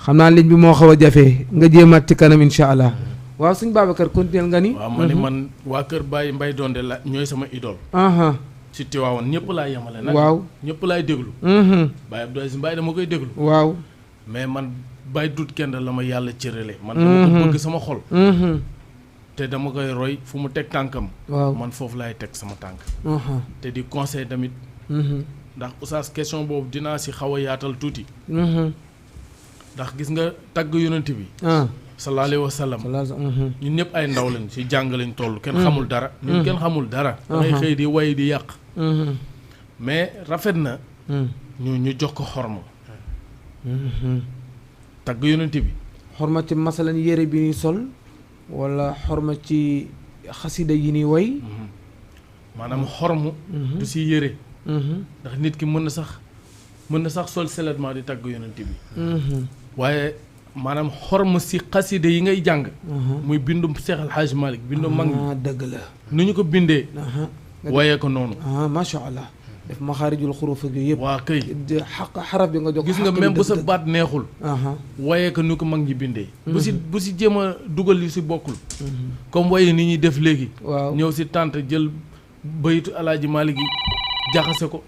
xam naa ligne bi moo xaw a jafe nga jéemaat ci kanam incha allah waaw suñ Babacar continuer nga ni waaw ma ni man waa kër Baye Mbay Donde la ñooy sama idole si Tiwaawan ñëpp laay yemale nag waaw ñëpp laay déglu Baye Abdou Aziz Mbaye dama koy déglu waaw mais man Baye Dut Kenn la ma yàlla cërale man dama ko bëgg sama xol te dama koy roy fu mu teg tànkam waaw man foofu laay teg sama tànk te di conseil tamit ndax Oustaz question boobu dinaa si xaw a yaatal tuuti ndax gis nga tagg yonent bi sallallahu alayhi wa sallam ñun ñëpp ay ndaw lañ si jàng lañ toll kenn xamul dara ñun kenn xamul dara dangay xëy di way di yàq mais rafet na ñu jox ko xorma tagg yonent bi xorma ci masalan yére bi ñuy sol wala xorma ci xasida yi ñuy way maanaam xormu du si yére ndax nit ki mën na sax sol seulement di tagg yonent bi waaye maanaam xorma si xasida yi ngay jàng muy bindum Seex al Hajj Malik bindum mag ñi dëgg la nu ñu ko bindee wayee ko noonu macha allah def maxaarijul xuruuf ak yëpp waa kay xaraf bi nga jox gis nga même bu sa baat neexul wayee ko nu ko mag ñi bindee bu si jéem a dugal yu si bokkul comme waye ni ñuy def léegi waaw ñëw si tànt jël bayitu Alaaji Malik yi jaxase ko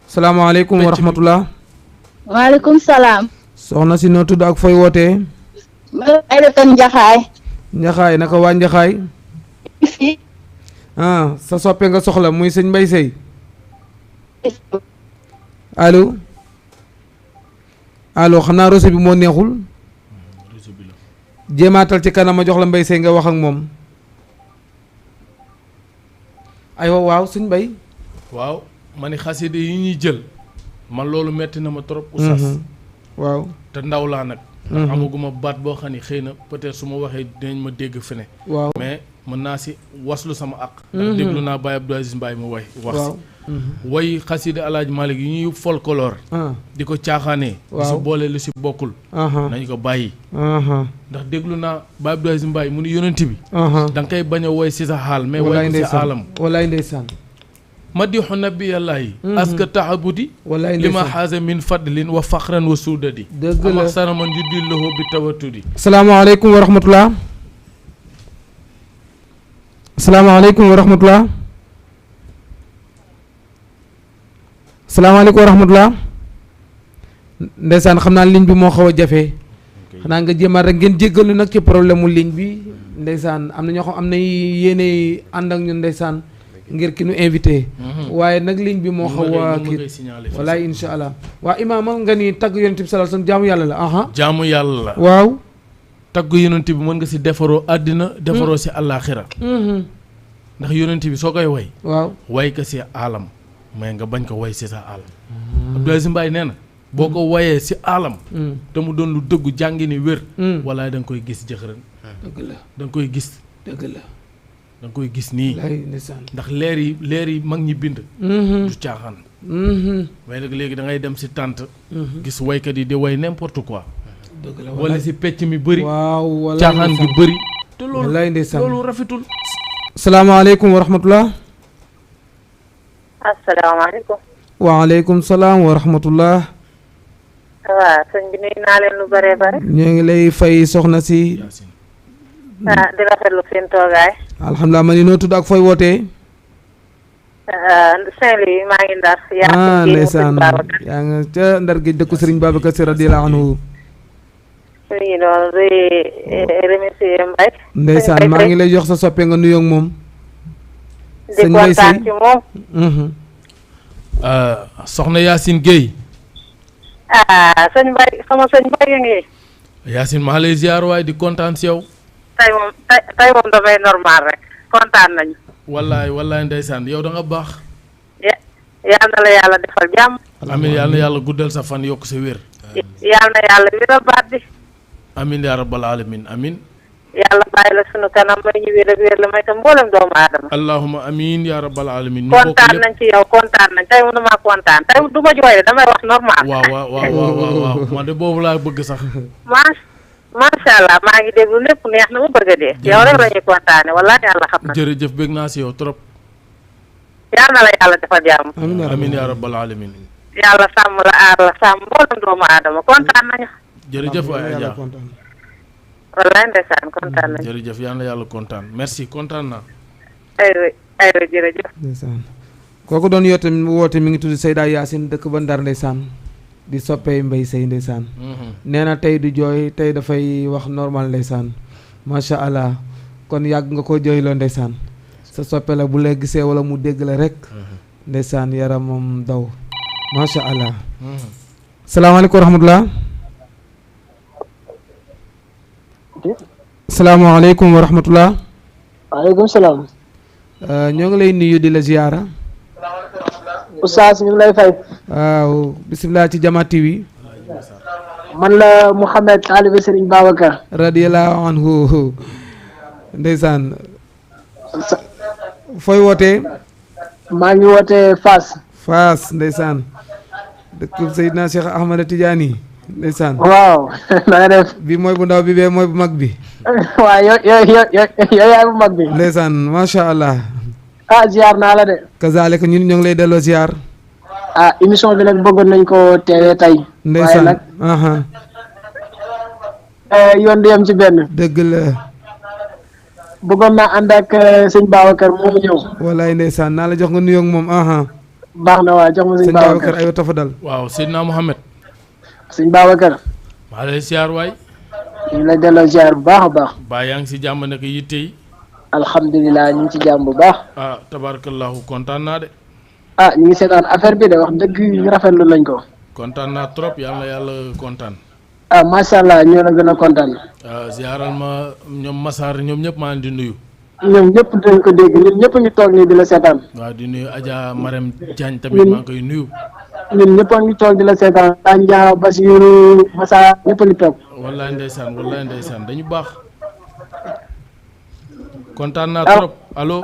salaamaaleykum wa rahmatullah waaleykum salaam soxna si noo tudd ak fooy wootee ay defan njaxaay naka waa njaxaay sa soppe nga soxla muy sëñ Mbay Sey allo xam naa réseau bi moo neexul jéemaatal ci kanam ma jox la Mbay Sey nga wax ak moom aywa waaw sëñ Mbay waaw ma ni xaside yi ñuy jël man loolu metti na ma trop Oustaz waaw te ndaw laa nag ndax amaguma baat boo xam ne xëy na peut-être su ma waxee dinañ ma dégg fene waaw mais mën naa si waslu sama àq ndax déglu naa Baye Abdou Aziz Mbaye mu wax si way xasida Alaaji Malick yi ñuy folklore di ko caaxaanee di si boole lu si bokkul nañ ko bàyyi ndax déglu naa Baye Abdou Aziz Mbaye mu ni yonent bi da nga koy bañ a woy si sa xaal mais woy si aalam walaay ndeysaan madixu nabiyallaahi aska tahabudi li ma xaasa min fadlin wa faxran wa suudadi dëgg la amax sanaman juddil lahu bi tawattudi salaamaaleykum wa rahmatullah salaamaaleykum wa rahmatullah salaamaaleykum wa rahmatullah ndeysaan xam naa ligne bi moo xaw a jafe xanaa nga jéemaat rek ngeen jéggalu nag ci problème mu ligne bi ndeysaan am na ñoo xam am na yéene ànd ak ñun ndeysaan ngir ki nu invité waaye nag ligne bi moo xaw a kii walaay insha allah waa imaama nga ni tagg yonent bi sallallahu alayhi wasallam jaamu yàlla la jaamu yàlla la waaw tagg yonent bi mën nga si defaroo àddina defaroo si àllaaxira ndax yonent bi soo koy way waaw way ko si alam mais nga bañ ko way si sa alam Abdou Aziz Mbaye nee na boo ko wayee si alam te mu doon lu dëggu jàngi ni wér walaay da nga koy gis jëxërën dëgg la da nga koy gis dëgg la da nga koy gis nii ndax leer yi mag ñi bind du caaxaan mais nag léegi da ngay dem si tànt gis waykat yi di way n'importe quoi dëgg la wala si pecc mi bëri waaw caaxaan gi bëri te loolu rafetul salaamaaleykum wa rahmatullah asalaamaaleykum waaleykum salaam wa rahmatullah waaw sëñ bi nuyu naa leen lu bëree bëri ñoo ngi lay fay soxna si di rafetlu seen toogaay alhamdulilah ma ni noo tudd ak fooy wootee Saint-Louis maa ngi Ndar ndeysaan yaa nga ca Ndar géej dëkku Serigne Babacar Sy radiyallahu anhu ñu ngi doon remercier Mbaye ndeysaan maa ngi lay jox sa soppe nga nuyoo ak moom di kontaan ci moom soxna Yacine Gueye sëñ Mbaye sama sëñ Mbaye ya ngi Yacine maa lay ziar waaye di kontaan si yow tey moom damay normal rek kontaan nañu wallaay ndeysaan yow da nga baax yal na la yàlla defal jàmm amin yal na yàlla guddal sa fan yokk sa wér yal na yàlla wéral baat bi amin yaa rabbal alamin amin yàlla bàyyi la sunu kanam may ñu wér ak wér la may tam mboolem doomu aadama allahumma amin yaa rabbal alamin kontaan nañ ci yow kontaan nañ tey mënuma kontaan tey du ma jooy de damay wax normal waaw man de boobu laa bëgg sax macha allah maa ngi déglu lépp neex na mu bëgg a dee yow rek la ñuy kontaane wallaahi yàlla xam na jërëjëf bëgg naa si yow trop yal na la yàlla defal jàmm amin yaa rabbal alamin yàlla sàmm la aar la sàmm mboolem doomu aadama kontaan nañu jërëjëf waay Adja wallaahi ndeysaan kontaan nañu jërëjëf yal na yàlla kontaan merci kontaan naa aywa jërëjëf ndeysaan kooku doon woote mi ngi tudd Seyda Yacine dëkk ba Ndar ndeysaan di soppee Mbaye Seye ndeysaan nee na tey du jooy tey dafay wax normal ndeysaan macha allah kon yàgg nga ko jooyloo ndeysaan sa soppe la bu la gisee wala mu dégg la rek ndeysaan yaramam daw macha allah salaamaaleykum wa rahmatullah salaamaaleykum wa rahmatullah waaleykum salaam ñoo ngi lay nuyu di la ziyaara Oustaz ñu ngi lay fay. waaw bisimilah ci Jama TV. man la Mouhamed taalibe Serigne Babacar. radiyallahu anhu ndeysaan. fooy wootee. maa ngi wootee Fass. Fass ndeysaan. dëkk Seydina Cheikh Ahmada Tidiane ndeysaan. waaw na nga def. bi mooy bu ndaw bi bee mooy bu mag bi. waaw yow yaay bu mag bi. ndeysaan macha allah. ziar naa la de. kazaalika ñun ñoo ngi lay delloo ziar. émission bi nag bëggoon nañ ko teewee tey. ndeysaan waaye nag. yoon du yem ci benn. dëgg la. bëggoon naa ànd ak sëñ Babacar moomu ñëw. walaay ndeysaan naa la jox nga nuyoo ak moom. baax na waa jox ma sëñ Babacar aywa tafadal. waaw Seydina Mohamed. sëñ Babacar. maa lay ziar waay. ñu ngi lay delloo ziar bu baax a baax. baa yaa ngi si jàmm nag yitte yi. alhamdulilah ñu ngi ci jàmm bu baax. tabarakallahu kontaan naa de. ñu ngi seetaan affaire bi de wax dëgg rafetlu nañ ko. kontaan naa trop yàlla yàlla kontaan. macha allah ñoo la gën a kontaan. ziaral ma ñoom Massar ñoom ñëpp maa ngi di nuyu. ñoom ñëpp dañ ko dégg ñun ñëpp ñu toog nii di la seetaan. waaw di nuyu Adja Marème Diagne tamit maa ngi koy nuyu. ñun ñëpp a ngi toog di la seetaan. Tanja Basiru Massa ñëpp a ngi toog. wallaay ndeysaan dañu baax. kontaan naa trop allo.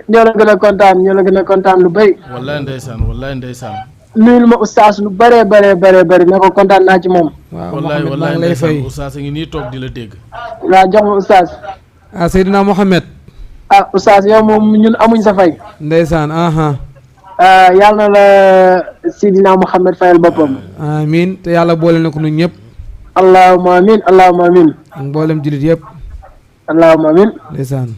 ñoo la gën a kontaan ñoo la gën a kontaan lu bëri. wallaay ndeysaan. nuyul ma oustaz lu bëree bëri ne ko kontaan naa ci moom. waaw wallaay Mouhamed maa ngi lay fay oustaz a ngi nii toog di la dégg. waaw jox ma oustaz. Seydina Mouhamed. oustaz yow moom ñun amuñ sa fay. ndeysaan yàlla na la Seydina Mouhamed fayal boppam. amiin te yàlla boole na ko ñun ñëpp. allahumma amiin. ak mboolem jullit yëpp. allahumma amiin. ndeysaan.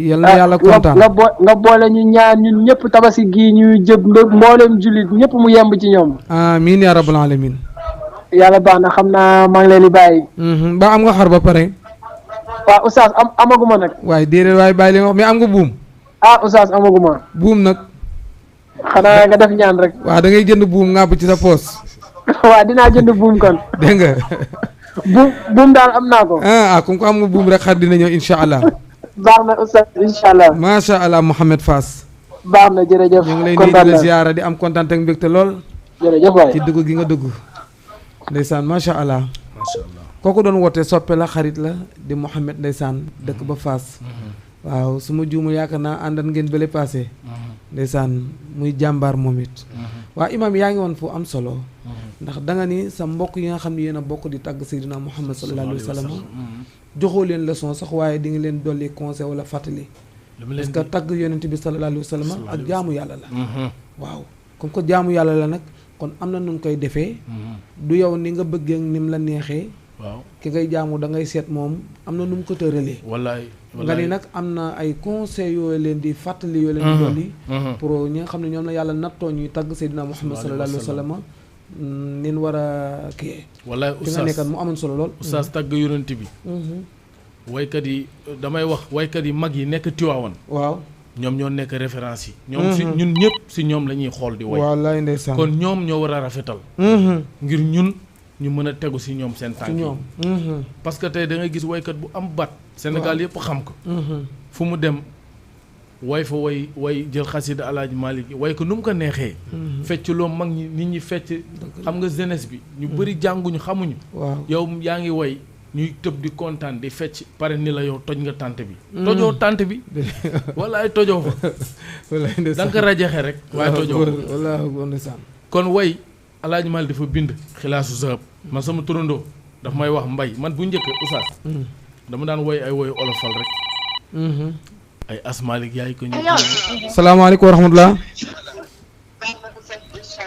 yal na yàlla kontaan nga boole ñu ñaan ñun ñëpp tabaski gii ñu jëm mboolem jullit ñëpp mu yemb ci ñoom. amiin yaa rabbal alamin. yàlla baax na xam naa maa ngi leen di bàyyi. ba am nga xar ba pare. waaw oustaz amaguma nag. waaye déedéet waaye bàyyi li nga wax mais am nga buum. oustaz amaguma. buum nag. xanaa nga def ñaan rek. waaw da ngay jënd buum ngàbb ci sa poos. waaw dinaa jënd buum kon. dégg nga. buum daal am naa ko. comme ko am nga buum rek xar dina ñëw incha allah. baax na oustaz incha allah. macha allah Mouhamed Fass. baax na jërëjëf. ñu ngi lay nuyu di la ziyaara di am kontaan ak mbégte lool. jërëjëf waay ci dugg gi nga dugg. ndeysaan macha allah. kooku doon woote soppe la xarit la di Mouhamed ndeysaan dëkk ba Fass. waaw su ma juumul yaakaar naa àndan ngeen bële passé. ndeysaan muy jàmbaar moom it. waa imaam yaa ngi woon fu am solo. ndax da nga ni sa mbokk yi nga xam ne yéen a bokk di tàgg Seydina Muhammad sallallahu alayhi wa sallam joxoo leen leçon sax waaye di nga leen dolli conseil wala fàttali. parce que tàgg yonent bi sallallahu alayhi wa sallam ak jaamu yàlla la. waaw comme que jaamu yàlla la nag kon am na nu ñu koy defee. du yow ni nga bëggee ni mu la neexee. waaw ki ngay jaamu da ngay seet moom am na nu mu ko tëralee. wallaay nga ni nag am na ay conseils yooyu leen di fàttali yoo leen di dolli. pour ñi nga xam ne ñoom la yàlla nattoo ñuy tàgg Seydina Muhammad sallallahu alayhi wa sallam nin war a kii. wallaay fi nga nekkat mu amoon solo lool. oustaz tàgg yonent bi. waykat yi damay wax waykat yi mag yi nekk Tiwaawan. waaw ñoom ñoo nekk référence yi. ñoom si ñun ñëpp si ñoom la ñuy xool di way. wallaay ndeysaan kon ñoom ñoo war a rafetal. ngir ñun ñu mën a tegu si ñoom seen tànk yi. parce que tey da ngay gis waykat bu am baat. Sénégal yëpp xam ko. fu mu dem way fa way jël xasida Alaaji Malick way ko nu mu ko neexee. fecc loo mag ñi nit ñi fecc. xam nga jeunesse bi ñu bëri jànguñu xamuñu. waaw yow yaa ngi way ñuy tëb di kontaan di fecc pare ni la yow toj nga tànt bi. tojoo tànt bi. walaay tojoo fa. da nga ko rajaxe rek. waaye tojoo fa wallaahi kon way Alaaji Malick dafa bind xilaasu zahab man sama turandoo daf may wax mbay man bu njëkk oustaz dama daan woy ay woyu olofal rek. ay asmalik yaay ko ñu. salaamaaleykum wa rahmatulah.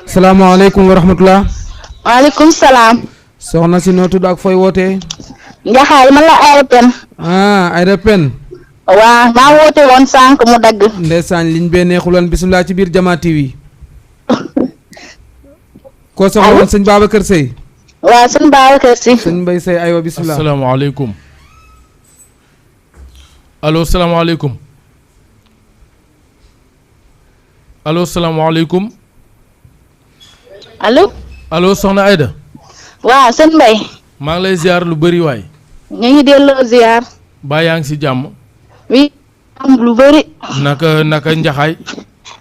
salaamaaleykum wa rahmatulah. waaleykum salaam. soxna si noo tudd ak fooy wootee. Njaxaay man la Aïda Pène. Aïda Pène. waaw maa woote woon sànq mu dagg. ndeysaan liñ bee neexuloon bisimilah ci biir Jama TV. koo soxla woon sëñ Babacar Seye. waaw sëñ Babacar Si. sëñ Mbaye Seye aywa bisimilah. asalaamaaleykum. allo salaamaaleykum. allo salaamaaleykum. allo soxna Aïda. waaw sëñ Mbaye. maa ngi lay ziar lu bëri waay. ñu ngi delloo ziar. baa yaa ngi si jàmm. oui am lu bëri. naka njaxaay.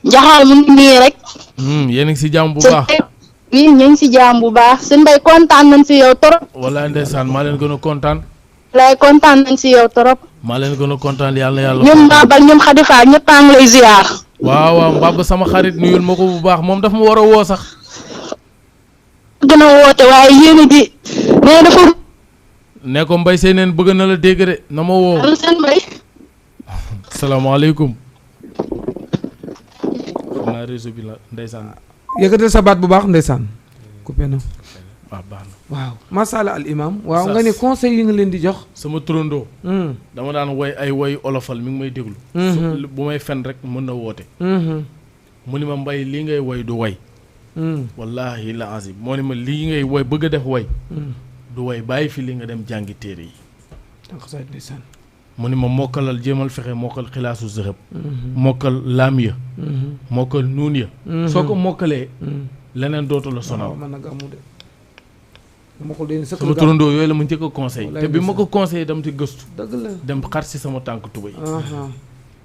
njaxaay mu ngi nii rek. yéen a ngi si jàmm bu baax. oui ñu ngi si jàmm bu baax sëñ Mbaye kontaan nañ si yow trop. walaay ndeysaan maa leen gën a kontaan. walaay kontaan nañ si yow trop. maa leen gën a kontaan yàlla. ñoom Mabal ñoom Khady Fall ñëpp a ngi lay ziar. waaw Mbaba sama xarit nuyul ma ko bu baax moom daf ma war a woo sax. gën a woote waaye yéen a ji nee dafa. ne ko Mbaye Seye neen bëgg na la dégg de na ma woo. allo sëñ Mbaye. salaamaaleykum. naa réseau bi la ndeysaan. yëkkatal sa baat bu baax ndeysaan. coupé na. waaw baax na. waaw masala al imam waaw nga ne conseil yi nga leen di jox. sama turandoo. dama daan woy ay woy olofal mi ngi may déglu. bu may fen rek mën na woote. mu ni ma Mbaye lii ngay woy du woy. wallahi la azim moo ni ma lii ngay woy bëgg a def woy. du woy bàyyi fi li nga dem jàngi téere yi. mu ni ma mokkalal jéemal fexe mokkal xilaasu zahab. mokkal laam ya. mokkal nuun ya. soo ko mokkalee. leneen dootu la sonal. sama turandoo yooyu la ma njëkk a conseil te bi ma ko conseillé dam ci gëstu. dëgg la dem xar si sama tànk tubéy.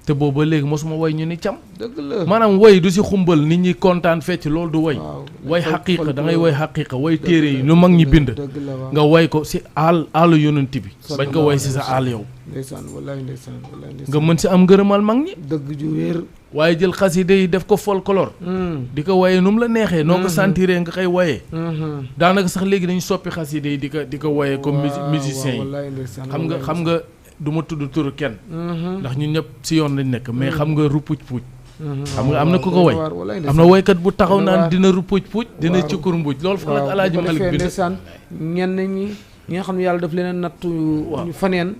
te boobu ba léegi mosuma woy ñu ni cam. dëgg la maanaam woy du si xumbal nit ñi kontaan fecc loolu du woy. woy xaqiiqa da ngay woy xaqiiqa woy téere yi lu mag ñi bind. nga woy ko si àll yonent bi. bañ ko woy si sa àll yow. ndeysaan wallaay ndeysaan nga mën si am ngërëmal mag ñi. dëgg ju wér. waaye jël xaside yi def ko folklore. di ko woyee nu mu la neexee. noo ko sentiree nga koy woyee. daanaka sax léegi dañu soppi xaside yi di ko woyee comme musiciens yi. xam nga du ma tudd turu kenn. ndax ñun ñëpp si yoon lañ nekk mais xam nga rupuj puuj. xam nga am na ku ko woy am na woykat bu taxaw naan dina rupuj puuj dina cukkur mbuuj loolu fa la Alaaji Malik bi ndeysaan ñenn ñi nga xam ne yàlla daf leen a nattu ñu faneen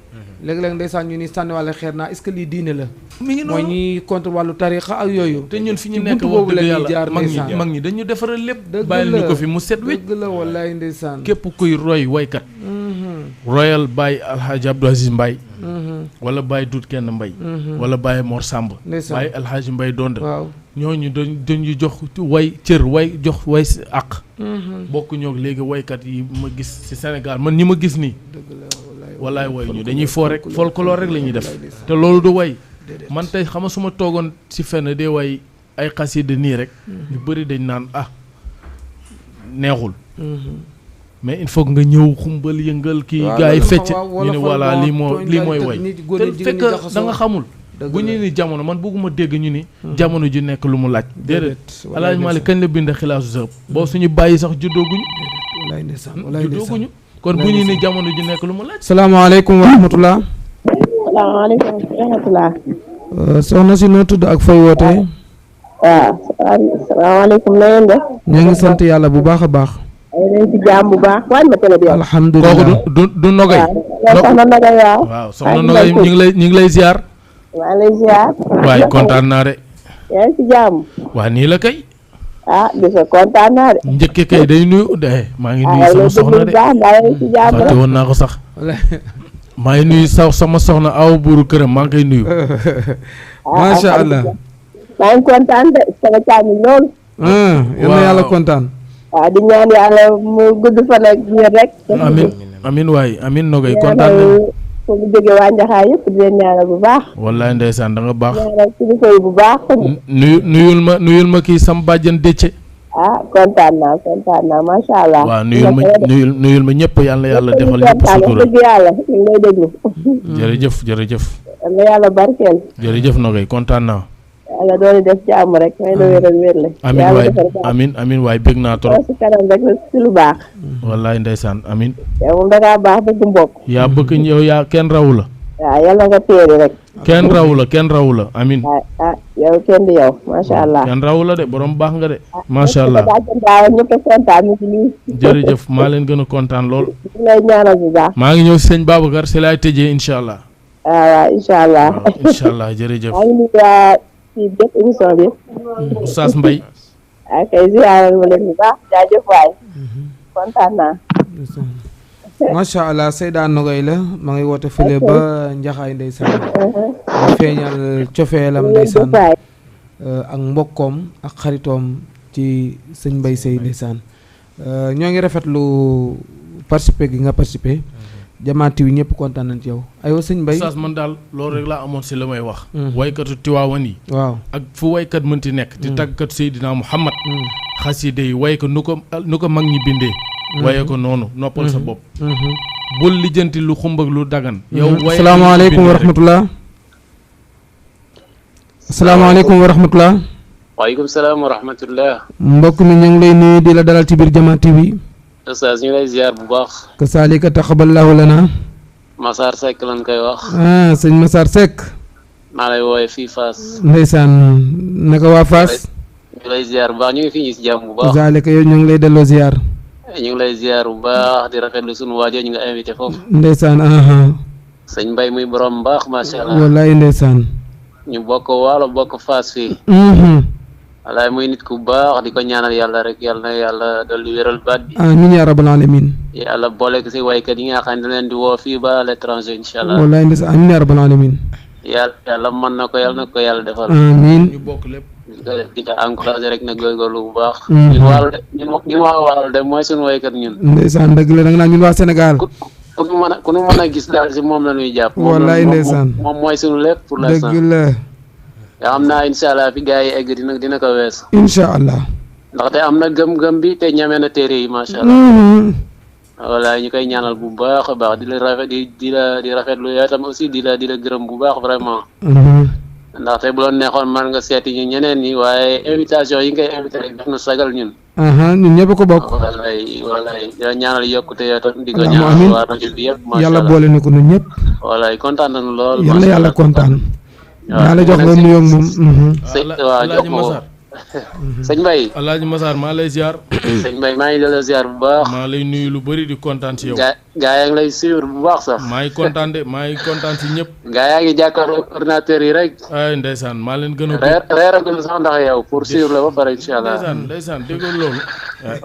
léeg-léeg ndeysaan ñu ni sànniwàlle xeer naa est-ce que lii diine la mi ngi noonu mooy ñi contre wàllu tarixa ak yooyu te ñun fi ñu nekk wax dëgg yàlla mag ñi dañu defaral lépp bàyyil ñu ko fi mu set wecc dëgg la wallaay ndeysaan képp kuy roy woykat royal Baye Alhaji Abdou Aziz Mbaye wala Baye Dut Kenn Mbaye wala Baye Mor Samb Baye Alhaji Mbaye Donde waaw ñooñu dañu jox way cër way jox way si àq bokk ñoo léegi waykat yi ma gis ci Sénégal man ñi ma gis nii wallaay way ñu dañuy foo rek folklore rek la ñuy def te loolu du way man tey xam nga su ma toogoon ci fenn dee way ay xasida nii rek ñu bëri dañ naan neexul mais il faut que nga ñëw xumbal yëngal kii gars yi fecc ñu ne voilà lii mooy way te fekk da nga xamul bu ñu ni jamono man bëgguma dégg ñu ni jamono ji nekk lu mu laaj déedéet Alaaji Maalik kañ la bind xilaasu sëb boo suñu bàyyi sax juddooguñu kon bu ñu ni jamono ji nekk lu mu laaj. salaamaaleykum wa rahmatulah. salaamaaleykum wa rahmatulah. soxna si noo tudd ak fay wootee. waaw salaamaaleykum na ngeen def. ñu ngi sant yàlla bu baax a baax. ay nañ ci jàmm bu baax wàññi ma télé bi. alhamdulilah kooku du Nogay. soxna Nogay waaw. waaw soxna Nogay ñu ngi lay ziar. maa ngi lay ziar. waaye kontaan naa de. yaa ngi ci jàmm. waa nii la kay. gis nga kontaan naa de. njëkke kay day nuyu de maa ngi nuyu sama soxna de fàtte woon naa ko sax. maa ngi nuyu sama soxna aw buuru këram maa ngi koy nuyu. macha allah. maa ngi kontaan de sama càmmiñ loolu. yal na yàlla kontaan. waaw di ñaan yàlla mu gudd fan ak wér rek. amin waay amin Nogay kontaan nañu. foo mu jógee waa Njaxaay yëpp di leen ñaanal bu baax. wallaay ndeysaan da nga baax. ñaanal kilifa yi bu baax. nuyul ma kii sam bàjjan Déthié. kontaan naa macha allah. waaw nuyul ma ñëpp yàlla defal ñëpp sutura. dëgg yàlla ñu ngi lay déglu. jërëjëf. yàlla yàlla barkeel. jërëjëf Nogay kontaan naa. yàlla doon def jàmm rek may la wéral wérle. amiin waay bég naa trop. si kanam rek si lu baax. wallaay ndeysaan amiin. yow moom da ngaa baax bëgg mbokk. yaa bëgg yow yaa kenn rawu la. waaw yàlla nga téeri rek. kenn rawu la amiin. yow kenn di yow macha allah. kenn rawu la de borom baax nga de. macha allah ñëpp a kontaan ci lii. jërëjëf maa leen gën a kontaan lool. ñu lay ñaanal bu baax. maa ngi ñëw si sëñ Babacar si laay tëjee incha allah. waaw incha allah. incha allah jërëjëf. maa ngi nuyu waa ci bépp émission bi. Oustaz Mbaye. kay ziyaaral ma leen bu baax jaajëf waay. kontaan naa. macha allah Seyda Nogay la ma ngi woote fële ba Njaxaay ndeysaan di feeñal cofeelam ndeysaan ak mbokkoom ak xaritoom ci sëñ Mbaye Seye ndeysaan ñoo ngi rafetlu participer gi nga participer Jamaa TV ñëpp kontaan nañ ci yow aywa sëñ Mbaye Oustaz man daal loolu rek laa amoon si la may wax waykatu Tiwaawan yi waaw ak fu waykat mënti nekk di tàggkatu Seydina Muhammad xaside yi way ko nu ko mag ñi bindee waye ko noonu noppal sa bopp bul lijjanti lu xumbag lu dagan yow waye asalaamaaleykum wa rahmatullah asalaamaaleykum wa rahmatullah waaleykum salaam wa rahmatullah mbokk mi ñu ngi lay nuyu di la dalal ci biir Jamaa TV Oustaz ñu lay ziar bu baax ka saalika taqabbalallahu lana Massar Seck lan koy wax sëñ Massar Seck maa lay wooye fii Fass ndeysaan naka waa Fass ñu lay ziar bu baax ñu ngi fi ñu si jàmm bu baax zaalika yow ñu ngi lay delloo ziar ñu ngi lay ziar bu baax di rafetlu sunu waajo ñu nga invité foofu ndeysaan sëñ Mbaye muy borom mbaax macha allah wallaay ndeysaan ñu bokk waalo bokk Fass fii wallaay muy nit ku baax di ko ñaanal yàlla rek yàlla na yàlla dolli wéral baat bi amiin yaa rabbal alamin yàlla boole ko si waykat yi nga xam ne leen di woo fii ba l'étranger incha allah wallaay ndeysaan amiin yaa rabbal alamin yàlla mën na ko yàlla na ko yàlla defal amiin ñu bokk lépp di ko encouragé rek na góorgóorlu bu baax ñun waalo de ñun waa waalo de mooy suñu waykat ñun ndeysaan dëgg la da nga naan ñun waa Sénégal ku nu mën a gis daal si moom la ñuy jàpp wallaay ndeysaan moom mooy suñu lépp pour l'instant dëgg la yaa xam naa incha allah fi gars yi egg dina ko wees. incha allah. ndaxte am na gëm-gëm bi te ñame na téere yi macha allah. voilà ñu koy ñaanal bu baax a baax di la rafetlu yow tam aussi di la gërëm bu baax vraiment. ndaxte bu doon neexoon man nga seeti ñu ñeneen ñi waaye invitation yi ngay invité rek daf na sagal ñun. ñun ñëpp ko bokk. wallaay di la ñaanal yokkute yow tam di ko ñaanal waa rajo bi yëpp. macha allah yàlla boole na ko ñun ñëpp. wallaay kontaan nañu lool. yàlla kontaan. naa la jox nga nuyoo ak moom. waaw jox ma ko. sëñ Mbaye. Alaaji Massar maa lay ziar. sëñ Mbaye maa ngi delloo ziar bu baax. maa lay nuyu lu bëri di kontaan si yow. gaa yaa ngi lay suivre bu baax sax. maa ngi kontaan si ñëpp. gaa yaa ngi jàkkaarloo ordinateur yi rek. ay ndeysaan maa leen gën a. reeragul sax ndax yow pour suivre la ba pare incha allah. ndeysaan déggoon loolu.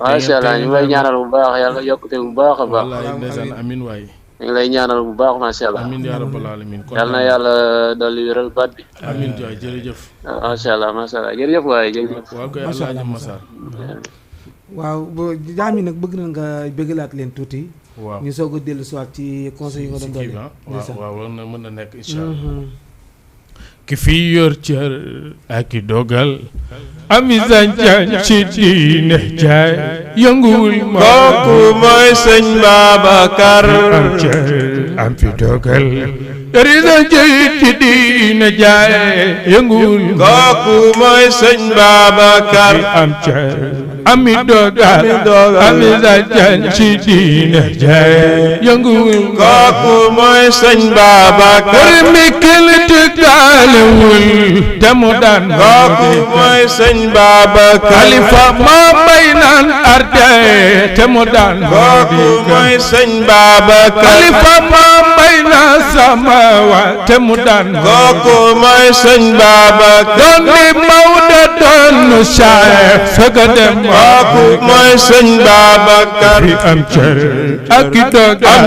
macha allah ñu ngi lay ñaanal bu baax yàlla yokkute bu baax a baax. wallaay ndeysaan amin waay. ñu ngi lay ñaanal bu baax macha allah. amin yaa rabbal alamin. yal na yàlla dolli wéral baat bi. amin waay jërëjëf. macha allah jërëjëf waay jërëjëf. waaw koy Alaaji Massar. waaw jaam yi nag bëgg na nga bëggalaat leen tuuti. waaw ñu soog a dellu si waat ci conseil yi nga doon dolli. waaw war na mën na nekk incha allah. ki fi yor cër ak i dogal. ami sañ-sañ ci diine jaay yënguwul ma. kooku mooy sëñ Babacar. am cër am fi dogal. yori sañ-sañ ci diine jaay yënguwul ma. kooku mooy sëñ Babacar. am cër ami dogal. ami sañ-sañ ci diine jaay yënguwul ma. kooku mooy sëñ Babacar. mi kiliti gaalewul te mu daan. kooku mooy sëñ Babacar. Xalifa maa bay naan arde te mu daan. kooku mooy sëñ Babacar. Xalifa maa bay naan samawa te mu daan. kooku mooy sëñ Babacar. doon ni Maodo doon nu Cheikh soga dem. kooku mooy sëñ Babacar. fi am cër ak i dogal.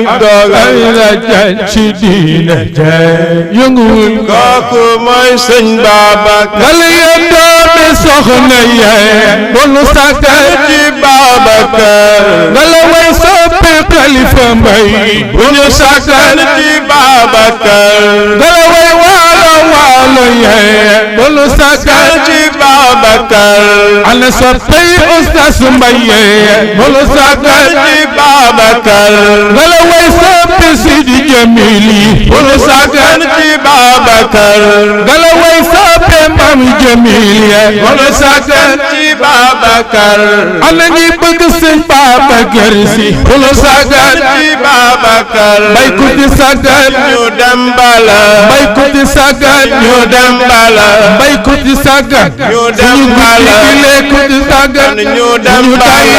ay la jaay ci diine jaay yënguwul. kooku mooy sëñ Babacar. ngale ya doomi soxna yee bonu sàkkal ci Babacar. ngale way soppi Xalifa Mbay bu ñu sàkkal ci Babacar. ngale way waalo yee bonu sàkkal ci Babacar. ana soppi Ustaz Mbay yee bonu sàkkal ci Babacar. ngale way soppi Sidi Jamil yi bonu sàkkal ci Babacar. ngale way soppi Mam Jamil yee bonu sàkkal ci Babacar. ana ñi bëgg sëñ Babacar Si bonu sàkkal ci Babacar. bay ku di sàkkal ñu dem bala. bay ku di sàkkal ñu dem bala. bay ku di sàkkal ñu dem bala. ku di sàkkal ñu dem bala.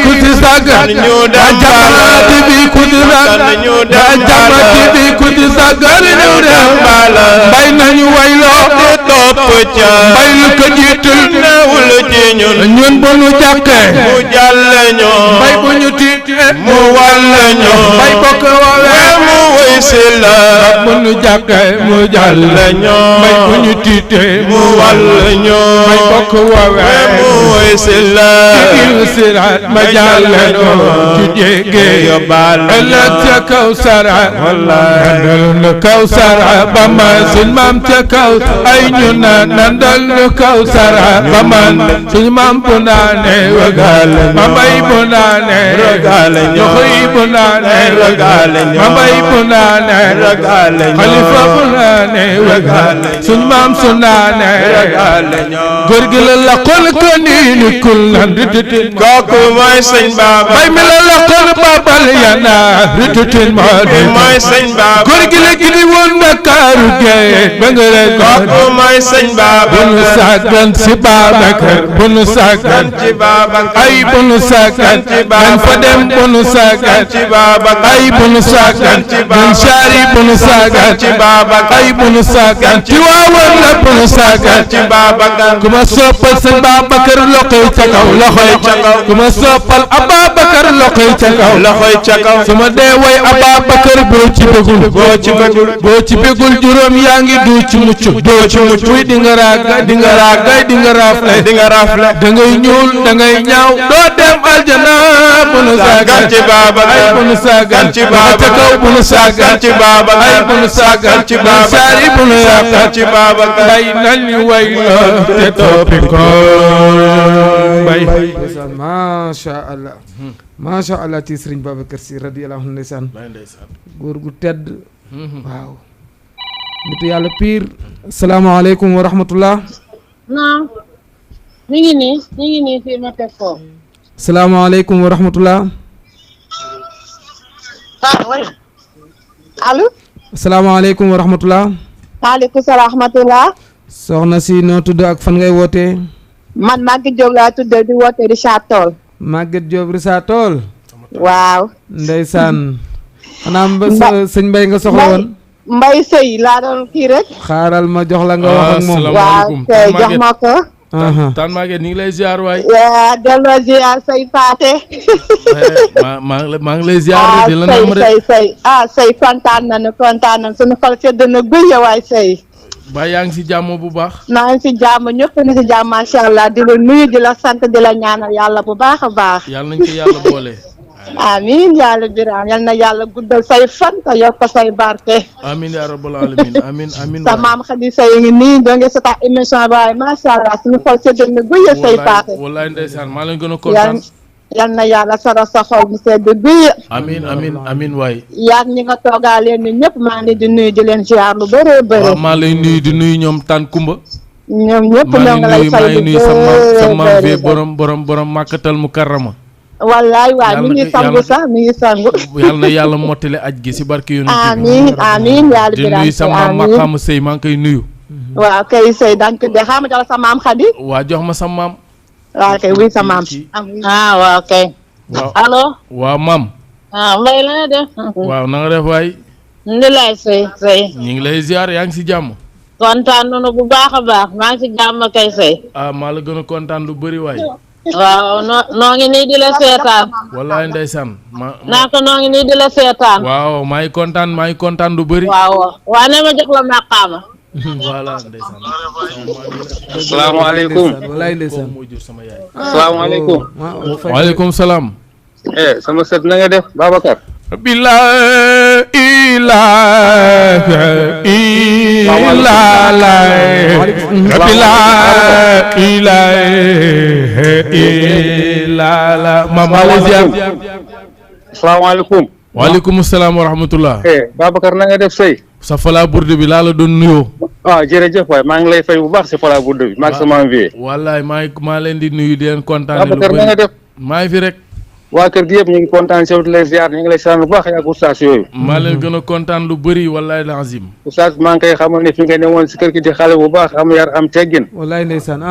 ku di sàkkal ñu dem bala. jamaati bi ku di sàkkal ñu dem bala. jamaati bi ku di sàkkal ñu dem bala. bay nañu wayloo topp ca. bay lu ko jiitul newul ci ñun. bu nu jàkkee mu jàll ñoo. bay bu ñu tiitee mu wàll ñoo. bay bokk woowee mu wëy si la. bu nu jàkkee mu jàll ñoo. bay bu ñu tiitee mu wàll ñoo. bay bokk woowee mu wëy si la. siraat ma jàlle noo ci jéggee yóbbaale ëllëg ca kaw sara nandal nu kaw sara ba ma suñ maam ca kaw ay ñu naan nandal nu kaw sara ba man suñ maam bu naane wagaale ma bay bu naane ragaale joxo yi bu naane ragaale ma bay bu naane ragaale xalifa bu naane wagaale suñ maam su naane ragaale góor gi la laqoon ko nii ni kullan kooku mooy sëñ Baba. bay mi la laqoon babal yana ritutin moo de mooy sëñ Baba. góor gi la gidi woon Ndakaaru géej ba nga rek kooku mooy sëñ Baba. bu nu sàggan si Babacar bu nu sàggan ci Babacar. ay bu nu sàggan dañ fa dem bu nu sàggan ci Babacar. ay bu nu sàggan dañ saari bu nu sàggan ci Babacar. ay bu nu sàggan ci waawoon la bu nu sàggan ci Babacar. ku ma soppal sëñ Babacar loxoy ca kaw loxoy ca kaw ku ma soppal Ababacar loxoy ca kaw loxoy ca kaw. su ma dee way Ababacar boo ci bëggul boo ci bëggul juróom yaa ngi du ci mucc doo ci mucc muy di nga raagay di nga raagay di nga raafle di nga rafle. da ngay ñuul da ngay ñaaw doo dem aljana bu bunu sàggan ci Babacar ay bunu sàggan ci Babacar ca kaw bunu sàggan ci Babacar ay bunu sàggan ci Babacar sari bunu sàggan ci Babacar bay nañu way la te toppi ko bay macha allah ci Sëriñ Babacar Si radiyallahu anhu ndeysaan góor gu tedd waaw nitu yàlla pire asalaamaaleykum wa rahmatullah naam ñu ngi nii fii ma teg ko asalaamaaleykum wa rahmatullah allo asalaamaaleykum wa rahmatullah maaleykum salaam rahmatullah soxna si noo tudd ak fan ngay wootee man Maguette Diop laa tudd di woote Richard Toll Maguette Diop Richard Toll waaw ndeysaan xanaa sëñ Mbay nga soxla woon Mbay Sëy laa doon kii rek xaaral ma jox la nga wax ak moom waaw kay jox ma ko tan Maguette ñu ngi lay ziar waay delloo ziar say paate maa ngi lay ziar di la nam rek Sëy kontaan nañu suñu xol sedd na guy waay Sëy ba yaa ngi si jàmm bu baax naa ngi si jàmm ñëpp na si jàmm macha allah di la nuyu di la sant di la ñaanal yàlla bu baax a baax yàlla nañ ko yàlla boole amiin yàlla biraam yal na yàlla guddal say fan te yokk say barke amiin yaa rabbal alamin amiin sa maam Xadi Sey ngi nii doo ngi sa émission baay macha allah suñu xol sedd na guy say paate wallaay ndeysaan maa leen gën a kontaan yal na yàlla sara sa xol bu sedd guy amiin waay yaag ñi nga toogaa leen ni ñëpp maa ngi di nuyu di leen ziar lu bëree bëri waaw maa lay nuyu di nuyu ñoom Tànn Kumba ñoom ñëpp ñoo ngi lay fay nuyu sa maam bi borom màkkatal mu karrama wallaay waay mi ngi sangu sax mi ngi sangu yàlla na yàlla mottale aj gi si barke yonent amiin yàlla di nuyu sa maam Maqaama Sëy maa ngi koy nuyu waaw kay Sëy dañ ko de xaama jox sa maam Xadi waa jox ma sa maam waaw kay wuy sa maam waaw kay allo waaw maam Mbay la nga def waaw na nga def waay ndi lay Sëy ñu ngi lay ziar yaa ngi si jàmm kontaan nañu bu baax a baax maa ngi si jàmm kay Sëy maa la gën a kontaan lu bëri waay waaw noo ngi nii di la seetaan wallaay ndeysaan naa ko noo ngi nii di la seetaan waaw maa ngi kontaan lu bëri waaw waa ne ma jox la maqaama voilà ndeysaan asalaamaaleykum wallaay ndeysaan asalaamaaleykum waaleykum salaam sama sët na nga def Babacar billahi asalaamaaleykum waaleykum salaam wa rahmatullah Babacar na nga def Sëy sa fala burde bi laa la doon nuyoo jërëjëf waay maa ngi lay fay bu baax si fala burde bi maa ngi sama vie wallaay maa leen di nuyu di leen kontaan Babacar na nga def maa ngi fi rek waa kër gi yëpp ñu ngi kontaan si yow di lay ziar ñu ngi lay sant bu baax yaa oustaz yooyu maa leen gën a kontaan lu bëri wallaay lazim oustaz maa ngi koy xamal ne fi nga ne woon si kër gi di xale bu baax am yar am teggin wallaay ndeysaan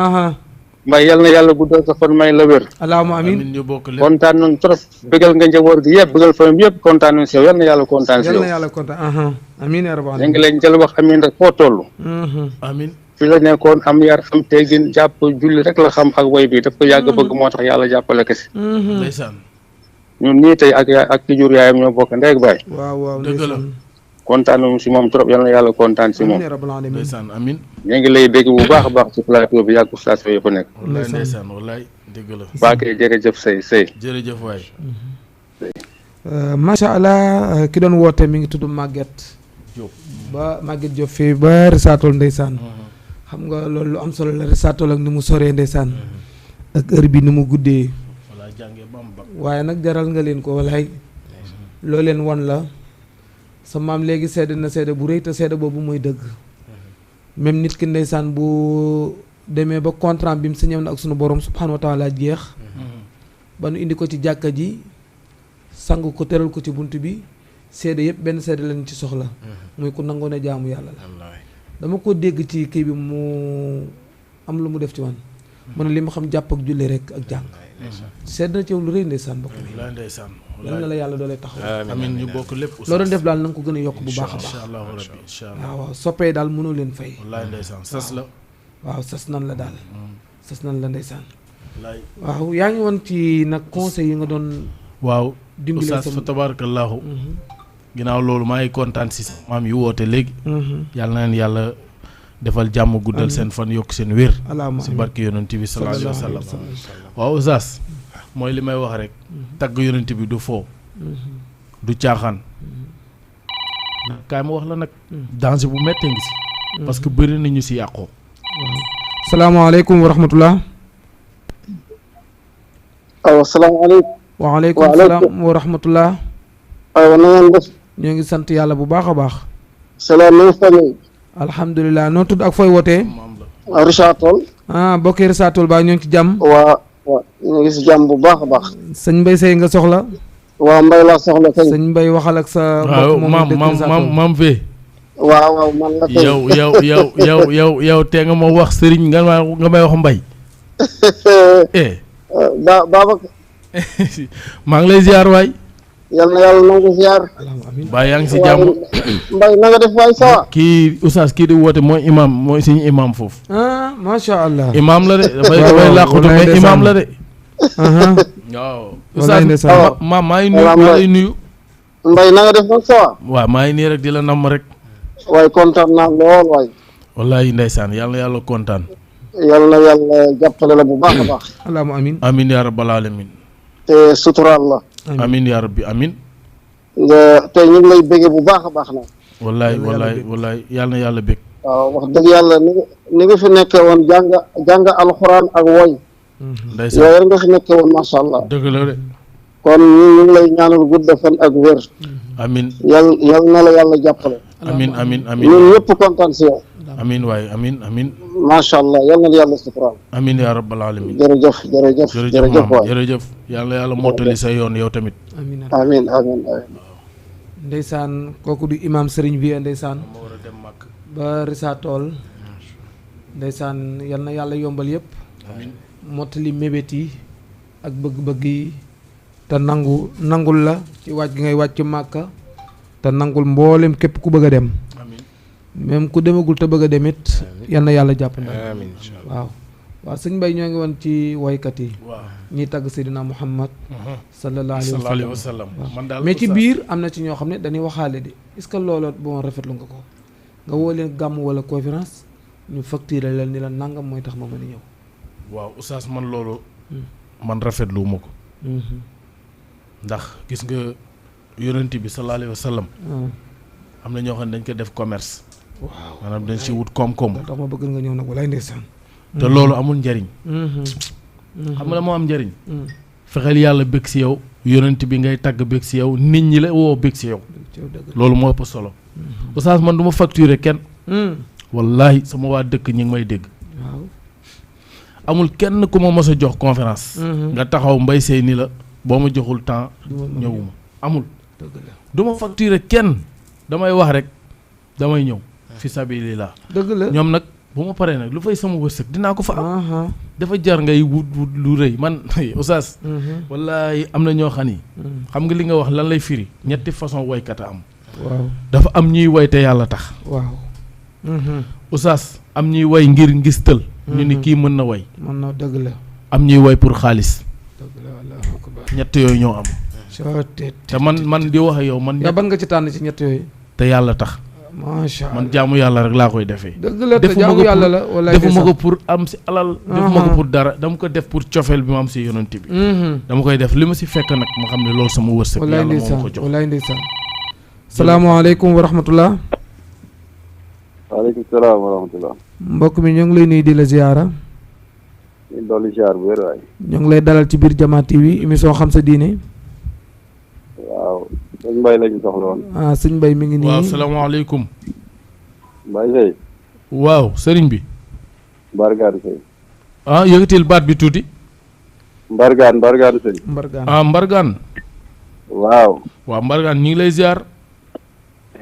mbay yal na yàlla guddal sa fan may la wér allahumma amin ñu bokk lépp kontaan nañ trop bëggal nga njaboot gi yëpp bëggal famille yëpp kontaan nañ si yow yal na yàlla kontaan si yow yal na yàlla kontaan amin ya rabbal da nga leen jël wax amin rek foo toll amin fi la nekkoon am yar am teggin jàpp julli rek la xam ak way bi daf ko yàgg bëgg moo tax yàlla jàppale ko si ndeysaan ñun nii tey ak ki jur yaayam ñoo bokk ndey ak baay waaw dëgg la kontaan nañu si moom trop yal na yàlla kontaan si moom ndeysaan amin ñu ngi lay dégg bu baax a baax ci plateau bi yàgg oustaz fa yëpp nekk wallaay ndeysaan wallaay dëgg la baa kay jërëjëf Sëy jërëjëf waay macha allah ki doon woote mi ngi tudd Maguette Diop ba Maguette Diop fii ba Richard Toll ndeysaan xam nga loolu lu am solo la Richard Toll ak ni mu soree ndeysaan ak heure bi ni mu guddee waaye nag jaral nga leen ko walaay loo leen won la sa maam léegi seede na seede bu rëy te seede boobu mooy dëgg même nit ki ndeysaan bu demee ba contrat bi mu signé na ak sunu borom subhanahu wa taala jeex ba nu indi ko ci jàkka ji sang ko teral ko ci bunt bi seede yëpp benn seede lañ ci soxla muy ku nangoo ne jaamu yàlla la dama ko dégg ci kii bi mu am lu mu def ci man mu ne li ma xam jàpp ak julli rek ak jàng sedd na ci yow lu rëy ndeysaan bokk wallaay ndeysaan yal na la yàlla doolee taxaw amiin ñu bokk lépp loo doon def daal na nga ko gën a yokk bu baax a baax incha allahu rabbi incha allah waaw soppee daal mënoo leen fay wallaay ndeysaan sas la waaw sas nan la daal sas nan la ndeysaan wallaay waaw yaa ngi woon ci nag conseil yi nga doon waaw dimbali oustaz fa tabarakallahu ginnaaw loolu maa ngi kontaan si maam yu woote léegi yàlla na leen yàlla defal jàmm guddal seen fan yokk seen wér si barke yonent bi sallallahu alayhi wa sallam waaw oustaz mooy li may wax rek tagg yonent bi du foo du caaxaan kaay ma wax la nag danger bu méttee ngi si parce que bëri nañu si yàqoo. salaamaaleykum wa rahmatullah. salaamaaleykum. waaleykum salaam wa rahmatullah. na ngeen def. ñoo ngi sant yàlla bu baax a baax. salaam famille. alhamdulilah noo tudd ak fooy wootee. Richard Toll. bokkee Richard Toll ba ñoo ngi ci jàmm. waaw ñu ngi si jàmm bu baax a baax. sëñ Mbaye Seye nga soxla. waaw Mbaye laa soxla kañ. sëñ Mbaye waxal ak sa. waaw maam fee. waaw man la tey yow te nga ma wax sëriñ nga may wax Mbaye. Babacar. maa ngi lay ziar waay. yal na yàlla nangu ziar. Baay yaa ngi si jàmm. Mbaye na nga def waay sawa. kii oustaz kii di woote mooy imam mooy suñu imam foofu. macha allah. imam la de dafay làqutu mais imam la de. waaw oustaz maa ngi nuyu. Mbaye na nga def nag sawa. waaw maa ngi nii rek di la namm rek. waaye kontaan naa lool waay. wallahi ndeysaan yàlla na yàlla kontaan. yàlla na yàlla jàppale la bu baax a baax. allahumma amin. amin yaa rabbal alamin. te suturaal la. amin yaa rabbi amin. te ñu ngi lay bëggee bu baax a baax nag. wallahi yàlla na yàlla bëgg. waaw wax dëgg yàlla ni nga fi nekkee woon jàng alxuraan ak woy. ndeysaan yooyu rek nga fi nekkee woon macha allah. dëgg la de. kon ñu ngi lay ñaanal gudd fan ak wér. amin yal na la yàlla jàppale. amin ñun ñëpp kontaan si yow. amin waaye amin macha allah yal na la yàlla suturaal. amin yaa rabbal alamin. jërëjëf waay jërëjëf yàlla mottali sa yoon yow tamit. amin ndeysaan kooku du imam Serigne Vieux ndeysaan ba Richard Toll ndeysaan yal na yàlla yombal yëpp mottali mébét yi ak bëgg-bëgg yi te nangul la ci wàcc gi ngay wàcc Màkka te nangul mboolem képp ku bëgg a dem même ku demagul te bëgg a dem it yal na yàlla jàpp na waaw sëñ Mbaye ñoo ngi woon ci woykat yi ñiy tagg Seydina Muhammad sallallahu alayhi wa sallam mais ci biir am na ci ñoo xam ne dañuy waxaale de est-ce que loolu bon rafetlu nga ko nga woo leen gàmm wala conférence ñu facturé leen ni la nangam mooy tax ma mën a ñëw. waaw oustaz man loolu man rafetlu ma ko ndax gis nga yonent bi sallallahu alayhi wa sallam am na ñoo xam ne dañ ko def commerce. waaw maanaam dañ si wut koom-koom. tax ma bëgg nga ñëw nag walaay ndeysaan. te loolu amul njariñ. xam nga moo am njariñ. fexeel yàlla bëgg si yow yonent bi ngay tagg bëgg si yow nit ñi la woo bëgg si yow. loolu moo ëpp solo. oustaz man du ma facturer kenn. wallahi sama waa dëkk ñi ngi may dégg. waaw amul kenn ku ma mos a jox conférence. nga taxaw Mbaye Seye ni la boo ma joxul temps ñëwuma amul. du ma facturer kenn damay wax rek damay ñëw. fi sabilillah. dëgg la ñoom nag bu ma paree nag lu fay sama wërsëg dinaa ko fa am. dafa jar ngay wut lu rëy man oustaz. wallahi am na ñoo xam ni. xam nga li nga wax lan lay firi ñetti façon woykat a am. waaw dafa am ñuy woy te yàlla tax. waaw. oustaz am ñuy woy ngir ngistal. ñu ni kii mën na woy. mën na dëgg la. am ñuy woy pour xaalis. dëgg la Allahu akbar. ñett yooyu ñoo am. te man di wax ak yow man. ban nga ci tànn ci ñett yooyu. te yàlla tax. macha allah man jaamu yàlla rek laa koy defee. dëgg la te jaamu yàlla la wala defuma ko pour am si alal. defuma ko pour dara dama ko def pour cofeel bi ma am si yonent bi. dama koy def li ma si fekk nag ma xam ne loolu sama wërsëg. yàlla moo ma ko jox walaay ndeysaan. salaamaaleykum wa rahmatullah. waaleykum salaam wa rahmatullah. mbokk mi ñoo ngi lay nuyu di la ziyaara. ñu dolli ziar bu wér waay. ñoo ngi lay dalal ci biir Jama TV émission xam sa diine. waaw sëñ Mbaye lañu soxla woon. sëñ Mbaye mi ngi nii. waaw salaamaaleykum. Mbaye Seye. waaw sëriñ bi. Mbargaan Seye. yëkkatil baat bi tuuti. Mbargaan Seye. Mbargaan. waaw. Mbargaan ñu ngi lay ziar.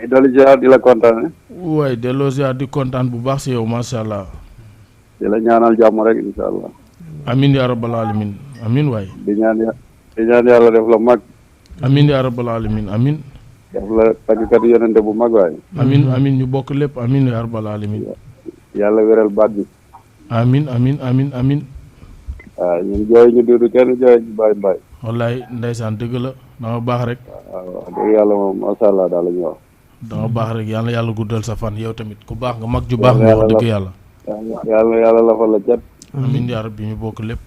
ñu dolli ziar di la kontaane. waay delloo ziar di kontaan bu baax si yow macha allah. di la ñaanal jàmm rek incha allah. amin yaa rabbal alamin amin waay. di ñaan yàlla def la mag. amin yaa rabbal alamin amin. def la tàggkat yonente bu mag waay. amin ñu bokk lépp amin yaa rabbal alamin. yàlla wéral baat bi. amin. waaw ñun jooy ñu duudu kenn jooy ñu bàyyi. wallaay ndeysaan dëgg la danga baax rek. waaw dëgg yàlla moom macha allah daal la ñuy wax. danga baax rek yàlla guddal sa fan yow tamit ku baax nga mag ju baax nga wax dëgg yàlla. yàlla la fa la cat. amin yaa rabbi ñu bokk lépp.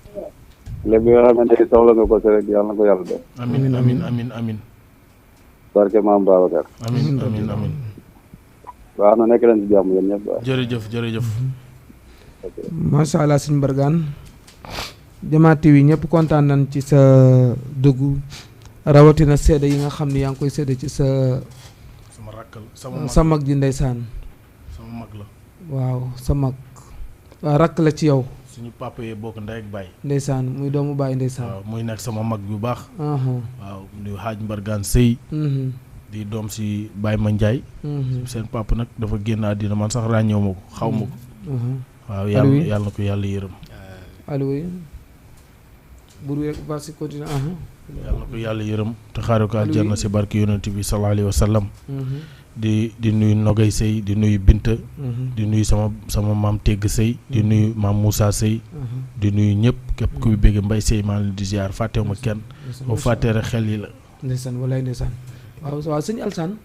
lépp yoo xamante ni soxla nga ko si rek yàlla na ko yàlla def. amin barke maam Babacar. amin waaw na nekk leen si jàmm yéen ñëpp. jërëjëf macha allah sëñ Mbargane Jama TV ñëpp kontaan nañ ci sa dugg rawatina seede yi nga xam ne yaa ngi koy seede ci sama rakkal sa mag ji ndeysaan sama mag la waaw sa mag waaw rakk la ci yow suñu papa yee bokk ndey ak baay ndeysaan muy doomu baay ndeysaan waaw muy nekk sama mag bu baax waaw nuyu Haaj Mbargane Sëy di doom si Baye Ma Ndiaye seen papa nag dafa génn àddina man sax ràññeewu ma ko xaw ma ko waaw yàlla na ko yàlla yërëm allo bur wi rek basi continue yàlla na ko yàlla yërëm te xaare ko aljanna si barke yonent bi sallallahu alayhi wa sallam di nuyu Nogay Sëy di nuyu Binta di nuyu sama maam Tegg Sëy di nuyu maam Moussa Sëy di nuyu ñëpp képp kuy bëgg Mbay Sëy maa leen di ziar fàttewuma kenn boo fàttee rek xel yi la ndeysaan walaay ndeysaan waaw sëñ Alsaan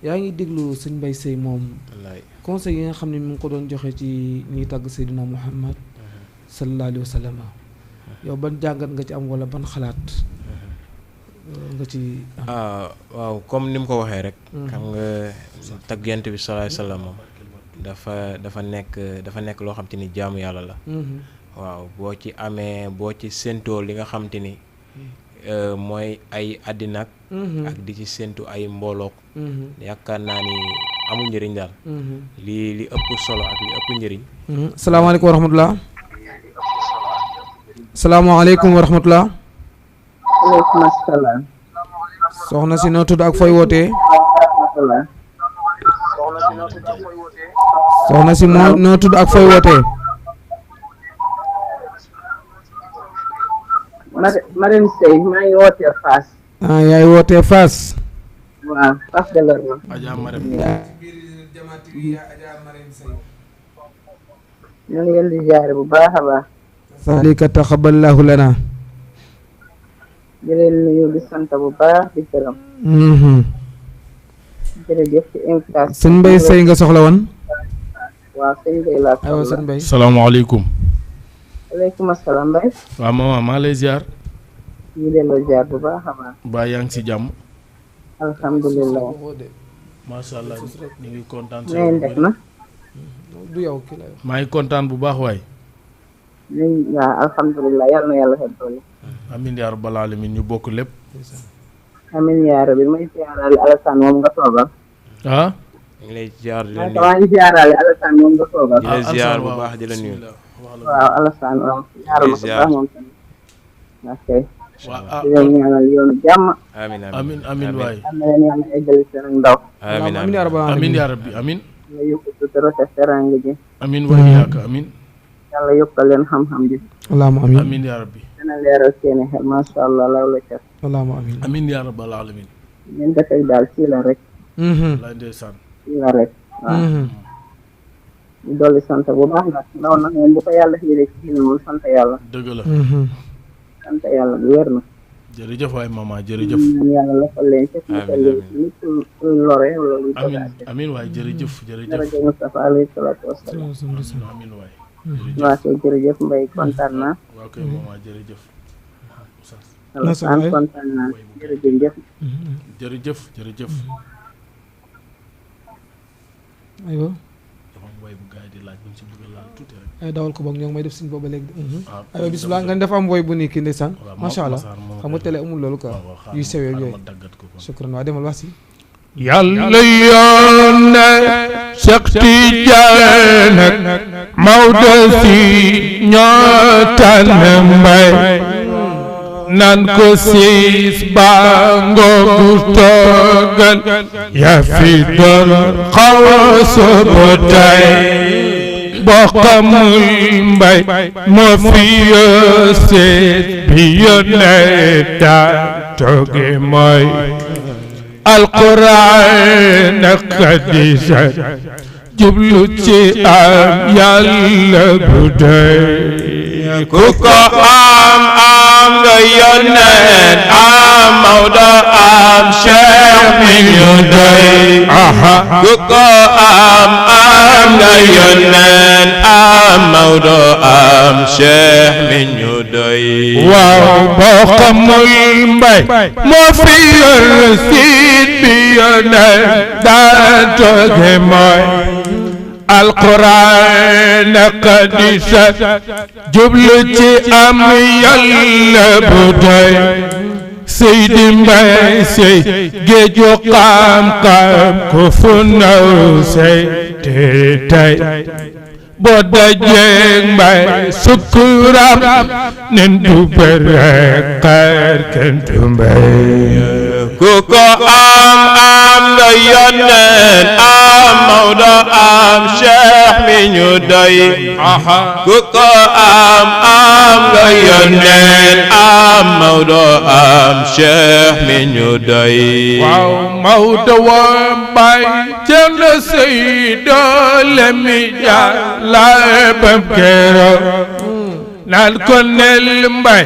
yaa ngi déglu sëñ Mbay Sëy moom conseil yi nga xam ne mu ngi ko doon joxe ci ñuy tàgg Seydina Muhammad sallallahu alayhi wa sallam yow ban jàngat nga ci am wala ban xalaat nga ci am. waaw comme ni mu ko waxee rek. xam nga tàggent bi sallallahu alayhi wa sallam moom dafa nekk loo xam te ni jaamu yàlla la. waaw boo ci séentoo li nga xam te ni mooy ay àddina ak di ci séentu ay mboolook yaakaar naa ni amul njëriñ daal. li ëpp solo ak li ëpp njëriñ. salaamaaleykum wa rahmatulah. salaamaaleykum wa rahmatulah. waaleykum asalaam. soxna si noo tudd ak fooy wootee. soxna si noo tudd ak fooy wootee. Marème Seye maa ngi wootee Fass. yaay wootee Fass. waaw Fass de l'Orme. Adja Marème. ñu ngi leen di jaare bu baax a baax. salika taxaballahu lana. di leen nuyu di sant bu baax di gërëm. jërëjëf ci invitation. sëñ Mbay Sey nga soxla woon. waaw sëñ Mbay laa soxla. aywa sëñ Mbay. salaamaaleykum. waaleykum asalaam Mbay. waaw maman maa lay ziar. ñu delloo ziar bu baax a baax. ba yaa ngi si jàmm. alhamdulilah. macha allah ñu ngi kontaan. ngeen def na. du yow ki la maa ngi kontaan bu baax waay. waaw alhamdulilah yàlla na yàlla xel doole. amiin yaa rabbal alamin ñu bokk lépp. amiin yaa rabbi may ziarale Alassane moom nga toogal. ah. ñu ngi lay ziar di la nuyu maa ngi ziarale Alassane moom nga toogal. di la ziar bu baax di la nuyu. waaw Alassane waaw ziar ma ko baax moom tamit. ok. waaw di leen ñaanal yoonu jàmm. amiin waay. am na leen yàlla eggali seen ndaw. amiin yaa rabbi amiin. nga yóbbu sutura te teranga ji. amiin waay yaaka amiin. yàlla yokkal leen xam-xam bi. allahumma amiin. amiin yaa rabbi. dina leeral seeni xel macha allah law la cat. allahumma amiin. amiin yaa rabbal alamin. ñun dafay daal fii la rek. lay ndeysaan. fii la rek. waaw. ñu dolli sant bu baax nag ndaw nag moom bu ko yàlla xiiree ci diine moom sant yàlla. dëgg la. sant yàlla bu wér na. jërëjëf waay maman jërëjëf. yàlla lafal leen ca fiital leen nit lu lore wala lu amiin waay jërëjëf jërëjëf Moustapha alayhi salaatu wasalaam. amiin waay. waa kay jërëjëf Mbaye kontaan naa. waaw kay maman jërëjëf. Alassane kontaan naa jërëjëf. jërëjëf. aywa. dafa am woy bu gars yi di laaj bu ñu si bëgg a laal tuuti rek. ay dawal ko boog ñoo ngi may def suñu booba léegi. aywa bisimilah nga def am woy bu nii kii ndeysaan. macha allah xam nga télé amul loolu quoi. yuy sew yeeg yooyu. shukran waa demal wax si. yàlla yoon na Cheikh Tidiane ak Maodo si ñoo tànn Mbay nan ko siis ba ngoogu toogal yaa fi doon xaw a soobo tay boo xamul Mbay moo fi yoo seet bi yónnee daa tooge mooy alquran ak Xadija jublu ci am yàlla bu doy ku ko am nga yónneen am Maodo am Cheikh mi ñu doy ku ko am nga yónneen am am Maodo am Cheikh mi ñu doy waaw boo xamul mbay moo fi yor siit bi yoneen daa toge mooy alquran ak hadisa jublu ci am yàlla bu doy Seydi Mbay Sey géeju xam-xam ku fu naw sey te tey boo dajeeg Mbay sukuraam nen du bëre xaar kenn du mbay ku ko am nga yoneen am Maodo am Cheikh mi ñu doy ku ko am nga yoneen am Maodo am Cheikh mi ñu doy waaw Maodo woon Mbay jënd say doole mi Yàlla bam keroog naan ko nel Mbay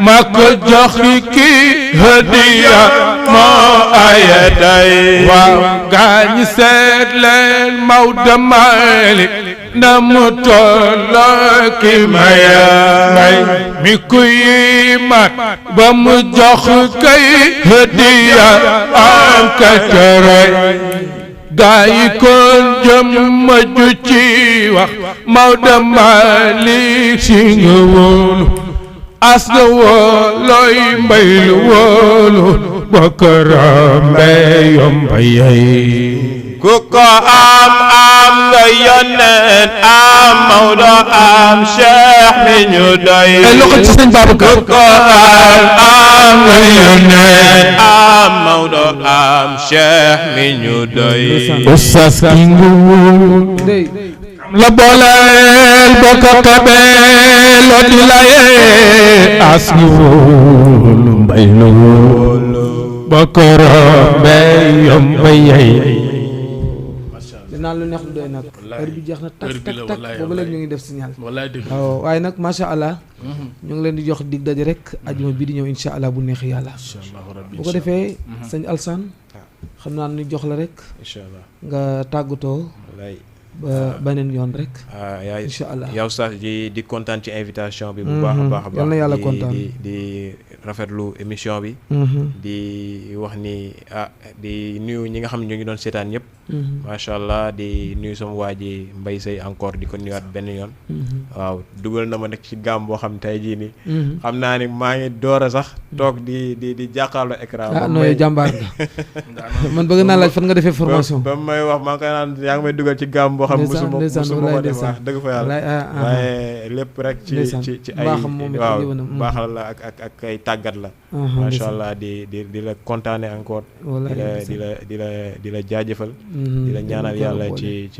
ma ko jox ki hadiya moo aya tay waaw gaañi seet leen Maodo Malick na mu tolloo ki maya Mbay mi kuy mat ba mu jox kay hadiya am ka toroy gaa yi kon jëm ma ju ci wax Maodo Malick si nga wóolu as nga wóolooy mbay lu wóolu bokkaram mbay yomba yey ku ko am nga yoneen am Maodo am Cheikh mi ñu doy loxo ci sëñ Babacar ku ko am nga yoneen am Maodo am Cheikh mi ñu doy Oustaz ki nga wóolu la booleel bokka kabeel lo di la yee as nga wóolu mbay lu wóolu bokkaram mbay yomba yey naan lu neex lu doy nag heure bi jeex na tak boobu léegi ñu ngi def signal waaw waaye nag macha allah ñu ngi leen di jox dig daje rek ajuma bi di ñëw insha allah bu neex yàlla bu ko defee sëñ Alsaan xam naa ñu jox la rek nga tàggatoo ba beneen yoon rek insha allah yow sax di kontaan ci invitation bi bu baax a baax yal na yàlla kontaan di rafetlu émission bi di wax ni di nuyu ñi nga xam ne ñu ngi doon seetaan ñëpp macha allah di nuyu sama waa ji Mbay Sey encore di ko nuyuwaat benn yoon waaw dugal na ma nekk ci gaam boo xam tey jii nii xam naa ni maa ngi door a sax toog di jàkkaarloo écran nooy jàmbaar nga man bëgg naa laaj fan nga defee formation ba may wax maa ngi koy naan yaa ngi may dugal ci gaam boo xam musuma ko def wax dëgg fa yàlla waaye lépp rek ci ay waaw baaxal la ak ay tàggat la macha allah di la kontaane encore di la jaajëfal di la ñaanal yàlla ci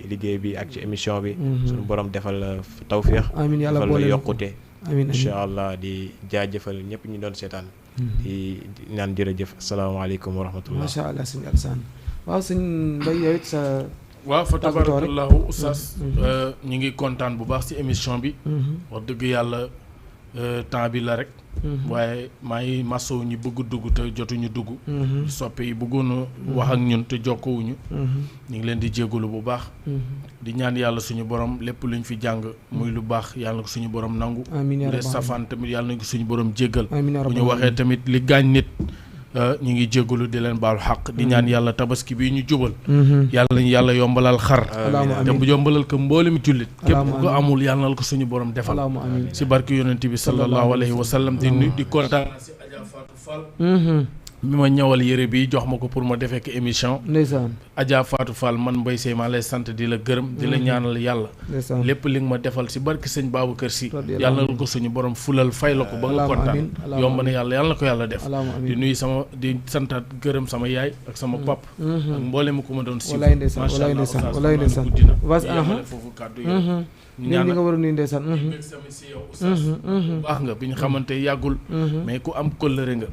liggéey bi ak ci émission bi suñu borom defal la tawfiix defal la yokkute incha allah di jaajëfal ñëpp ñu doon seetaan di naan jërëjëf asalaamaaleykum wa rahmatullah macha allah sëñ Alsaan waaw sëñ Mbay yow it sa waaw fa tabarakallahu oustaz ñu ngi kontaan bu baax ci émission bi wax dëgg yàlla temps bi la rek waaye maa ngi masow ñi bëgg dugg te jotuñu dugg soppe yi bëggoon wax ak ñun te jokkowuñu ñu ngi leen di jégalu bu baax di ñaan yàlla suñu borom lépp luñ fi jàng muy lu baax yàlla na ko suñu borom nangu les safaan tamit yàlla na ko suñu borom jéggal bu ñu waxee tamit li gaañ nit ñu ngi jégalu di leen baalu xaq di ñaan yàlla tabaski bii ñu jubal yàlla nañu yàlla yombalal xar te bu yombalal ko mboolem jullit képp ko amul yàlla na ko suñu borom defal si barki yonent bi sallallahu alayhi wa sallam di kontaan si Adja Fatou Fall mi ma ñëwal yére bi jox ma ko pour ma defee ko émission ndeysaan Adja Fatou Fall man Mbaye Seye maa lay sant di la gërëm di la ñaanal yàlla lépp li nga ma defal si barki sëñ Babacar Si yàlla na ko suñu borom fulal fay la ko ba nga kontaan yomb na yàlla na ko yàlla def di nuyu di santaat gërëm sama yaay ak sama pap ak mboolem mu ko ma doon siiw macha allah guddi na yamale foofu kàddu yow ñaan li nga war a nuyu ndeysaan si yow oustaz baax nga bi ñu xamante yàggul mais ku am kóllëre nga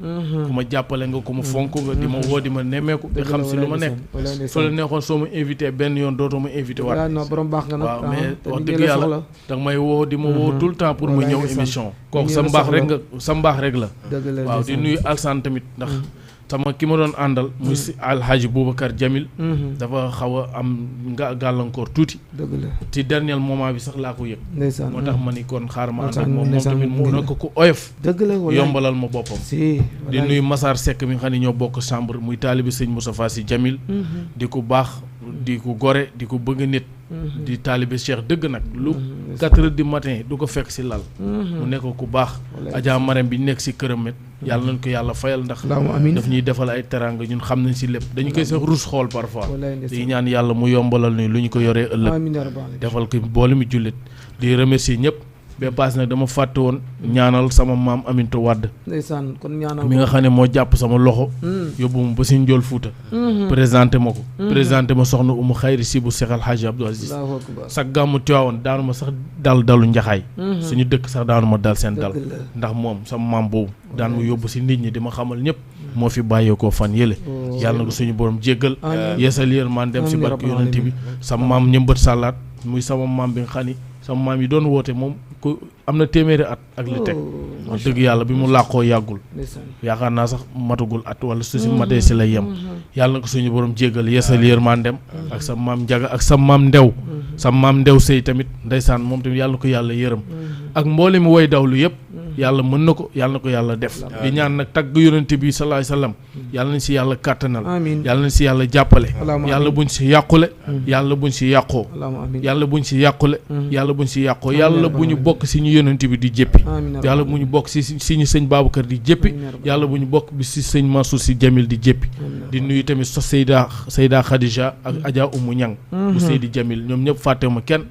ku ma jàppale nga ku ma fonk nga di ma woo di ma nemmeeku di xam si lu ma nekk su la neexoon soo ma invité benn yoon dootoo ma invité waat borom baax nga nag waaw mais wax dëgg yàlla danga may woo di ma woo tout le temps pour ma ñëw émission kooku sa mbaax rek la waaw di nuyu Alsaan tamit ndax sama ki ma doon àndal muy si alhaji Boubacar Jamil dafa xaw a am gàllankoor tuuti dëgg la ci dernier moment bi sax laa ko yëg ndeysaan moo tax ma ni kon xaar ma ànd ak moom tamit mu nekk ku oyof dëgg la yombalal ma boppam si di nuyu Massar Seck mi nga xam ne ñoo bokk chambre muy taalibi sëñ Moustapha Sy Jamil di ku baax di ku gore di ku bëgg nit di taalibe Cheikh dëgg nag lu 4 heures du matin du ko fekk si lal mu nekk ku baax Adja Marème bi nekk si këram it yàlla nañ ko yàlla fayal ndax daf ñuy defal ay teranga ñun xam nañ si lépp dañu koy sax rus xool parfois di ñaan yàlla mu yombalal ni lu ñu ko yoree ëllëg defal ko boole mi jullit di remercier ñëpp ba paas nag dama fàtte woon ñaanal sama maam Aminta Wade ndeysaan kon ñaanal mi nga xam ne moo jàpp sama loxo yóbbu ma ba si Njool Fuuta présenté ma ko présenté ma soxna Umu Xayri si bu Seex Alxaaji Abdou Aziz sax gàmmu Tiwaawan daanu ma sax dalu njaxaay suñu dëkk sax daanu ma dal seen dal ndax moom sama maam boobu daan mu yóbbu si nit ñi di ma xamal ñëpp moo fi bàyyeekoo fan yële yàlla na ko suñu borom jéggal yeesal yërmaan dem si barke yonent bi sama maam ñëmbat sàllaat muy sama maam bi nga xam ni sama maam yi doon woote moom ku am na téeméeri at ak li teg wax dëgg yàlla bi mu làqoo yàggul yaakaar naa sax matagul at wala su si matee si lay yem yàlla na ko suñu borom jéggal yeesal yërmandem ak sa maam Njaga ak sa maam Ndew sa maam Ndew sëy tamit ndeysaan moom tamit yàlla na ko yàlla yërëm ak mboole mi woy dawlu yëpp yàlla mën na ko yàlla na ko yàlla def di ñaan nag tagg yonent bi sallallahu alayhi wasallam yàlla nañ si yàlla kàttanal yàlla nañ si yàlla jàppale yàlla buñ si yàqule yàlla buñ si yàqoo yàlla buñ si yàqule yàlla buñ si yàqoo yàlla bu ñu bokk si ñu yonent bi di jëppi yàlla bu ñu bokk si ñu sëñ Babacar di jëppi yàlla bu ñu bokk bi si sëñ Mansour Sy Jamil di jëppi di nuyu tamit so Seyda Khadija ak Adja Oumou Niang bu Seydi Jamil ñoom ñëpp fàttewuma kenn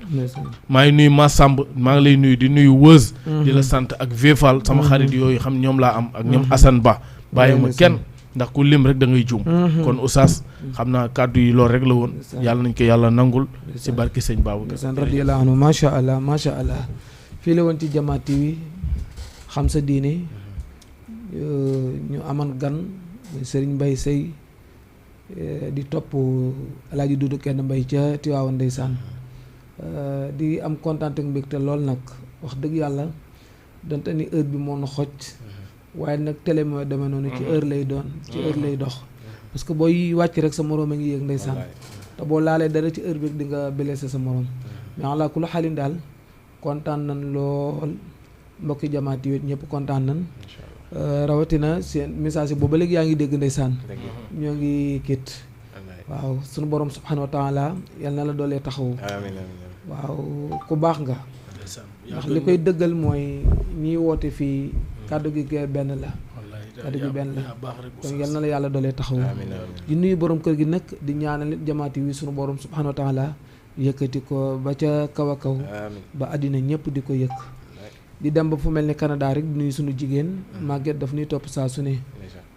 maa ngi nuyu Ma Samb maa ngi lay nuyu di nuyu Wëz di la sant ak Véfal sama xarit yooyu xam ñoom laa am ak ñoom Assane Ba bàyyiwuma kenn ndax ku lim rek da ngay juum kon Oustaz xam naa kàddu yi loolu rek la woon yàlla nañ ko yàlla nangul si barki sëñ Babacar radiyallahu anhu macha allah fii la woon ci Jama TV xam sa diine ñu aman gan Serigne Mbaye Seye di topp Alaaji Dudu kenn Mbaye ca Tiwaawan ndeysaan di am kontaan ak mbégte lool nag wax dëgg yàlla donte ni heure bi moo na xoj waaye nag télé mooy demee noonu ci heure lay doon ci heure lay dox parce que booy wàcc rek sa moroom a ngi yéeg ndeysaan te boo laalee dara ci heure bi di nga blessé sa moroom mais ala kulli xaalin daal kontaan nañ lool mbokki Jama TV ñëpp kontaan nañ rawatina seen message yi boobu ba léegi yaa ngi dégg ndeysaan ñoo ngi kit waaw sunu borom subhanahu wa taala yal na la doolee taxaw waaw ku baax nga ndax li koy dëggal mooy ñiy woote fii kàddu gi benn la kàddu gi benn la donc yal na la yàlla doolee taxaw di nuyu borom kër gi nag di ñaanal nit Jama TV sunu borom subhanahu wa taala yëkkati ko ba ca kaw a kaw ba àddina ñëpp di ko yëkk di dem ba fu mel ni Canada rek di nuyu sunu jigéen Maguette daf nuy topp saa su ne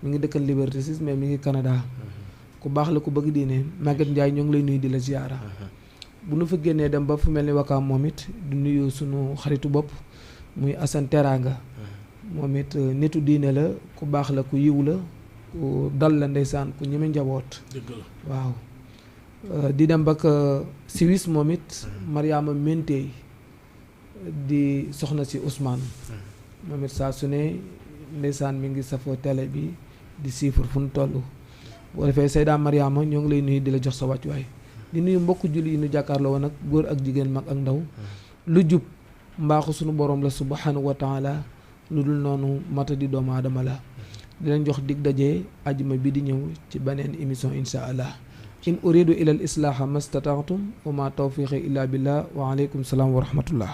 mi ngi dëkkal Liberté 6 mais mi ngi Canada ku baax la ku bëgg diine Maguette Ndiaye ñoo ngi lay nuyu di la ziyaara bu nu fa génnee dem ba fu mel ni Wakaam moom it di nuyu sunu xaritu bopp muy Assane Teranga moom it nitu diine la ku baax la ku yiw la ku dal la ndeysaan ku ñeme njaboot waaw di dem ba Suisse moom it Mariama Mentey di soxna si Ousmane moom it saa su ne ndeysaan mi ngi safoo télé bi di siifur fu nu toll boo defee Seyda Mariama ñoo ngi lay nuyu di la jox sa wàccuwaay di nuyu mbokk julli yi nu jàkkaarloo woon ak góor ak jigéen mag ak ndaw lu jub mbaaxu sunu borom la subhanahu wa taala lu dul noonu mata di doomu aadama la di leen jox dig daje ajuma bi di ñëw ci beneen émission insha allah in uridu ila al islaha mastata'tum wa ma tawfiqi illa billah wa alaykum salaam wa rahmatullah